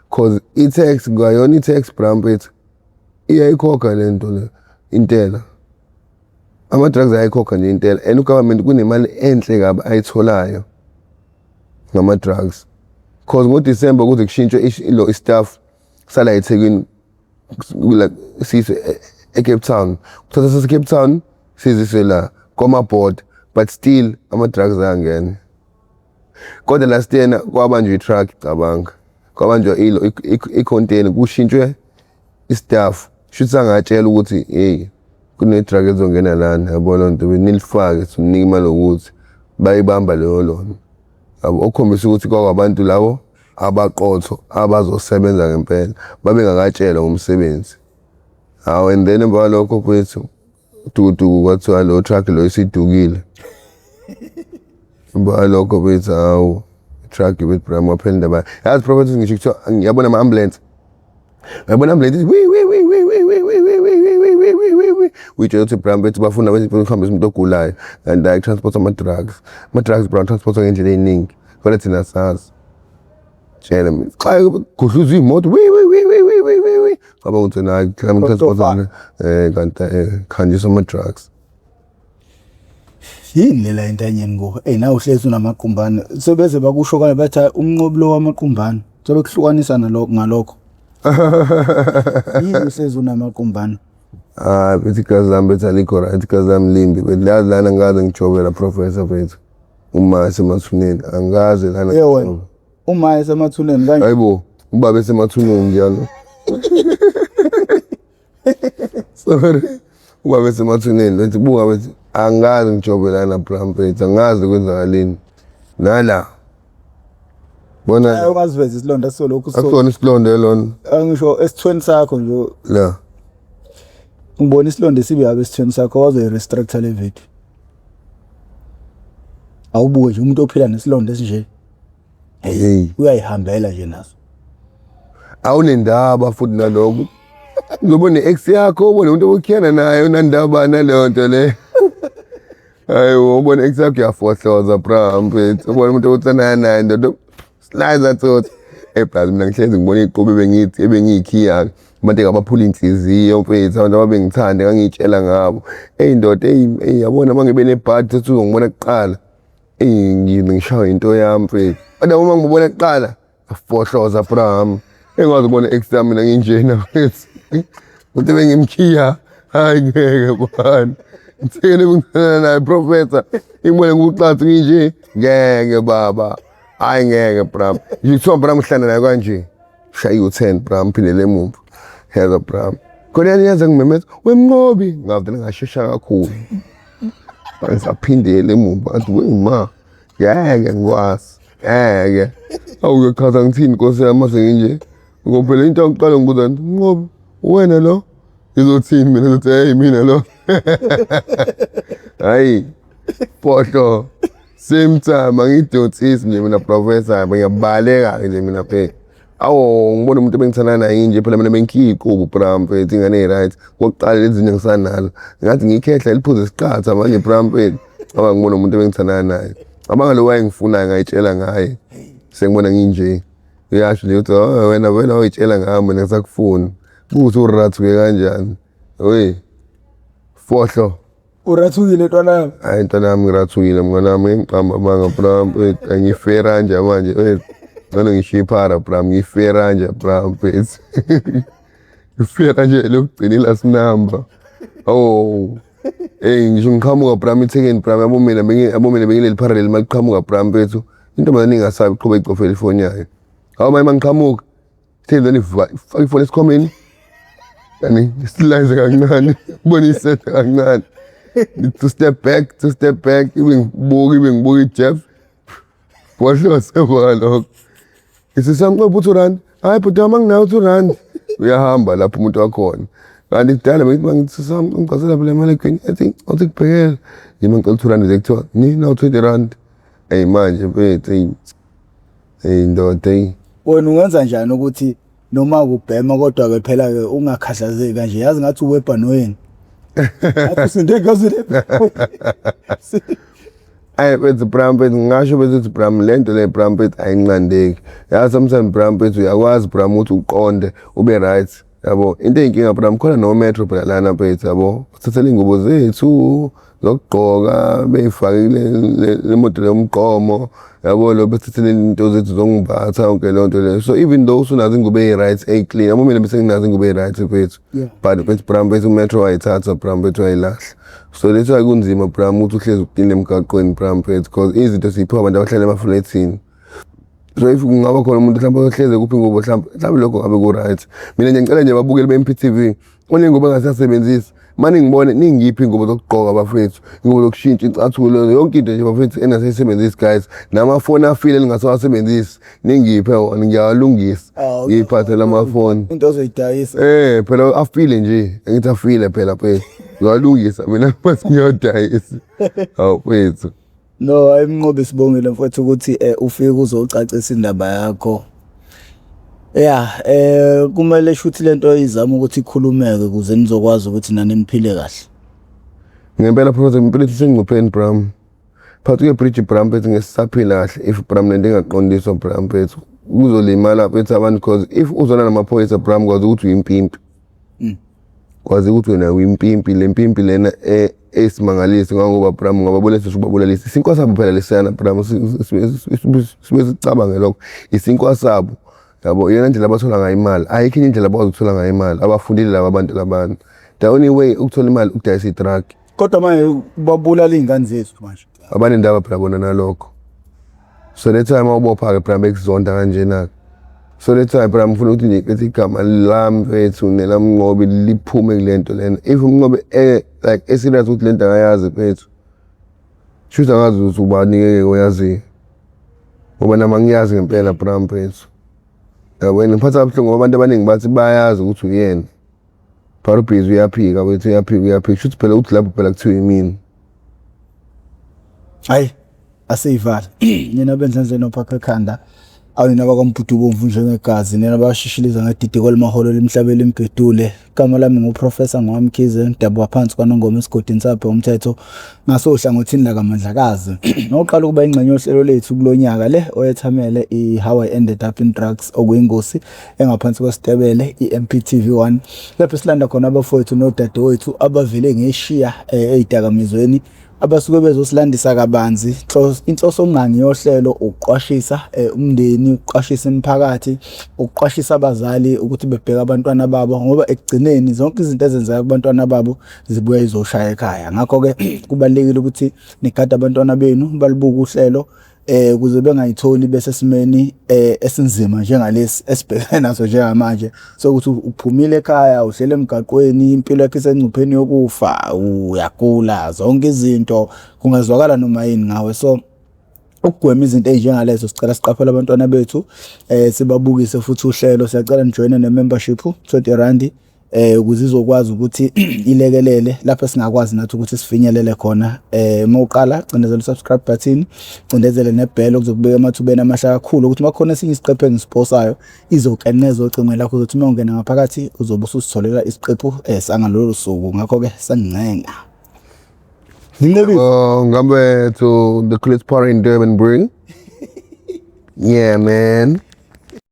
Cause i-tax kwayona i-tax bra mfethu iyayikhokha le nto le intela. Ama-drugs ayayikhokha nje intela and u-government kunemali enhle kabi ayitholayo ngama-drugs. Cause ngoDisemba kuze kushintshwe ilo i-staff sala eThekwini like siyiswe e-Cape Town. Kuthatha sase-Cape Town siziswe la kwama-border but still ama-drugs ayangena. Kodwa last year kwabanjwa i-truck cabanga. Kwabanjwa ilo i-container kushintshwe i-staff. Shuthi sangatshela ukuthi hey kune-drug ezongena lana yabo loo nto nilifake sinika imali yokuthi bayibamba leyo lona. Yabo okukhombisa ukuthi kwakwabantu labo abaqotho abazosebenza ngempela babengakatshelwa ngomsebenzi. Hawu and then emva kwalokho mfethu dukuduku kwathiwa lo truck lo isidukile. Emva kwalokho mfethu hawu truck bethi bra waphela indaba. Yazi prophet ngisho kuthiwa ngiyabona ama-ambulance. Uyabona ambulance ithi wi wi wi wi wi wi wi wi wi wi wi wi wi wi. Uyitshela ukuthi bra mfethu bafuna bethi ukuhambisa umuntu ogulayo kanti hayi transport ama-drugs. Ama-drugs bra transport ngendlela ey'ningi. Phela thina sazi. Tshela mina. Xa gudluza imoto wi wi wi wi wi wi wi wi. Cabanga ukuthi nayi mhlawumbe Tofana. Kanti khanjiswa ama drugs. Yini lela entanyeni kuwe? Ey nawe uhlezi unamaqumbane. Sebeze bakusho kanje bathi hayi umnqobi lo wamaqumbane. Sebekuhlukanisa nalokho ngalokho. Yini uhlezi unamaqumbane? Hayi bethi igazi lami bethi alikho right, igazi lami limbi. Bethi lazi lana ngikaze ngijobela professor bethu. Uma esemathuneni angikaze lana. Ye wena. Uma esemathuneni kanje. Hayibo, ubaba esemathuneni njalo. Sorry. Ubaba esemathuneni bethi buka bethi angikaze ngijobe lana bra mfethu, angazi kwenzakaleni. Nala. Bona Hayi ungaziveza isilonda solokhu so. akusona isilonda lona Angisho esithweni sakho nje la. ngibona isilonda esibi yabe esithweni sakho wazoyi-restricta le video. Awubuke nje umuntu ophila nesilonda esinje. Hey. Uyayihambela nje naso. Awunendaba futhi nalokho. Uzoba ne-ex yakho, ubone umuntu obukhiyana naye unandaba naleyo nto le. Hayi ubone ex yakho uyafohloza bra mfethu. Ubone umuntu othandana naye ndoda slice tsotsi. Hey bra mina ngihlezi ngibona iqobe bengithi ebengiyikhiya abantu engabaphula inhliziyo mfethu abantu ababengithanda ngangiyitshela ngabo. Hey ndoda hey hey yabona mangibe nebhadi sethi uzongibona kuqala. Hey ngishawa into yami mfethu. Kodwa uma ngibona kuqala afohloza bra. Engikwazi ukubona ex yami mina nginjena mfethu. Umuntu bengimkhiya hayi ngeke bani. Ngithekele ukuthandana naye professor. Ngibone kubuxathu nginje ngeke baba. Hayi ngeke bra. Ngithiwa bra ngihlala naye kanje. Shaya u-10 bra ngiphindele emuva. Heza bra. Khona yenza ngimemeza wemnqobi ngavele ngashesha kakhulu. Angisaphindele emuva ngathi wema ngeke ngikwazi. Ngeke. Awu uyochaza ngithini Nkosi yami mase nginje. Ngoba phela into yokuqala ngibuza ngithi Mnqobi wena lo ngizothini mina ngizothi hey mina lo. Hayi fohlo same time angidonsisi nje mina professor ngiyabaleka nje mina phela. Awu ngibona umuntu ebengithandana naye nje phela mina bengikhiya iqubu bra mfethu ingane eyi-right. Kokuqala lezi zinto ngisanalo. Ngathi ngikhehla eliphuze isiqatha manje bra mfethu. Ngoba ngibona umuntu ebengithandana naye. Cabanga lo wayengifunayo ngayitshela ngaye. Sengibona nginje. Uyasho nje ukuthi oh wena wena wayitshela ngami mina ngisakufuni. Buthi urathuke kanjani? Hey. Fohlo. Urathukile ntwana yami. Hayi ntwana yami ngirathukile mngane wami ngiqamba amanga bra mfethu angifera nje manje eh ngcono ngishiye iphara bra ngifera nje bra mfethu. Ngifera nje lokugcina i-last number. Oh. Hey ngisho ngiqhamuka bra ithekeni bra yabo mina bengi yabo mina bengileli phara leli maliqhamuka bra mfethu. Intombazane ingasabi iqhubeka icofela ifoni yayo. Hawu manje mangiqhamuka Theni faka ifoni esikhwameni. Yani slice kancane, ubone isetha kancane. To step back, to step back, ibe ngibuka ibe ngibuka iJeff. Wahlose kalokho. Ngithi 2 rand. Hayi bhuti wami anginawo 2 rand. Uyahamba lapho umuntu wakhona. Kanti kudala bengithi mangithi sami ngicasela phela imali egwini ethi awuthi kubhekela. Yimi ngicela 2 rand nje kuthiwa ni nawu 20 rand. Ey manje mfethu ey. Ey ndoda ey. Wena ungenza njani ukuthi noma kubhema kodwa ke phela ke ungakhahlazeki kanje yazi ngathi uwebhanoyini. Ngathi usinde egazini. Ayi mfethu bra mfethu ngingasho bese bra le nto le bra mfethu ayinqandeki. Yazi sometimes bra mfethu uyakwazi bra ukuthi uqonde ube right. Yabo into eyinkinga bra khona no metro phela lana mfethu yabo. Uthathela iy'ngubo zethu zokugqoka bey'fake kule le moto yomgqomo yabo lo bethathele into zethu zokungimbatha yonke leyo nto leyo. So even though usunazo iy'ngubo ey'right ey'clean yabo mina bese nginazo iy'ngubo ey'right mfethu. But mfethu bra mfethu umetro wayithatha bra mfethu wayilahla. So that's why kunzima bra ukuthi uhlezi uklina emgaqweni bra mfethu because izinto siyiphiwa abantu abahlala emaflethini. So if kungaba khona umuntu mhlawumbe ohleze kuphi ingubo mhlawumbe mhlawumbe lokho ngabe ku-right. Mina nje ngicela nje ababukeli be-M_P_T_V oney'ngubo engasasebenzisi mane ngibone ningiphi iy'ngubo zokugqoka bafethu, iy'ngubo zokushintsha icathulo yonke into nje bafethu engasayisebenzisi guys. Namafoni afile eningasawasebenzisi ningiphe wona ngiyawalungisa ngiyiphathele amafoni. Into ozoyidayisa. Eh phela afile nje angithi afile phela mfethu. Ngiyawalungisa mina mase ngiyodayisa. Hawu mfethu. No, hayi Mnqobi sibongile mfowethu ukuthi ufike uzocacisa indaba yakho. Yeah, kumele shuthi lento izama ukuthi ikhulumeke ukuze nizokwazi ukuthi nani niphile kahle. Ngempela Professor impilo ethu isengcupheni bra. Phakathi kwe-bridge bra mfethu ngesisaphila kahle if bra lento ingaqondiswa bra mfethu kuzolimala mfethu abantu, cause if uzona namaphoyisa bra, kwazi ukuthi uyimpimpi, kwazi ukuthi wena uyimpimpi. Le mpimpi lena eyisimangaliso ngangoba bra ngababulisa ubabulalisa isinkwa sabo phela lesiyana bra. Sibe sicabange lokho, isinkwa sabo yabo, iyona ndlela abathola ngayo imali. Ayikho enye indlela abakwazi ukuthola ngayo imali. Abafundile laba bantu labana, the only way ukuthola imali ukudayisa i-drug. Kodwa manje babulala iy'ngane zethu manje. Abanendaba phela bona nalokho. So that time awubopha-ke bra, bekuzonda kanjena-ke. So that time bra, ngifuna ukuthi nje ethi igama lami mfethu nelaMnqobi liphume kule nto lena. If uMnqobi like e-serious ukuthi le nto akayazi mfethu, shuthi angazi ukuthi ubani-ke oyaziyo, ngoba nami angiyazi ngempela bra mfethu, yabo. Ngiphatha kabuhlungu ngoba abantu abaningi bathi bayazi ukuthi uyena, but ubhizi uyaphika wethu, uyaphika, uyaphika. Shuthi phela ukuthi lapho phela kuthiwa imini. Hayi, asiyivale nina bendlendle nophakha ekhanda, awu nina bakwaMbhudubomvu njengegazi, nina bashishiliza ngedidi kwalimaholo lemhlaba elimbhedule. Igama lami nguProfessor Ngwamkhize, ngidabuka phansi kwaNongoma esigodini saphe umthetho ngasohlangothini lakaMandlakazi. Noqala ukuba ingxenye yohlelo lethu kulonyaka le oyethamele i-How I Ended Up in Drugs, okuyingosi engaphansi kwesitebele i-MPTV1, lapho silanda khona abafowethu nodadewethu abavele ngeshiya ey'dakamizweni, abasuke bezosilandisa kabanzi. Inhloso ngqangi yohlelo ukuqwashisa umndeni, ukuqwashisa imiphakathi, ukuqwashisa abazali ukuthi bebheke abantwana babo, ngoba ekugcineni zonke izinto ezenzeka kubantwana babo zibuya izoshaya ekhaya. Ngakho-ke kubalulekile ukuthi nigade abantwana benu, balibuke uhlelo ukuze bengayitholi besesimeni esinzima njengalesi esibhekene naso njengamanje, sokuthi uphumile ekhaya, uhlele emgaqweni, impilo yakho isengcupheni yokufa, uyagula, zonke izinto kungazwakala noma yini ngawe. So ukugwema izinto ey'njengalezo, sicela siqaphele abantwana bethu, sibabukise futhi uhlelo. Siyacela nijoyine ne-membership, R20 ukuze izokwazi ukuthi ilekelele lapho esingakwazi nathi ukuthi sifinyelele khona. Uma uqala, cindezela u-subscribe button, cindezele ne-bell okuzokubeka emathubeni amahle kakhulu ukuthi uma kukhona esinye isiqephu engisiphosayo izokenqeza ocingweni lakho, uzothi uma ungena ngaphakathi uzobe ususitholela isiqephu sangalolu suku. Ngakho-ke sangincenga. Nginqobile. Oh, ngambe to the coolest party in Durban, bro. Yeah, man.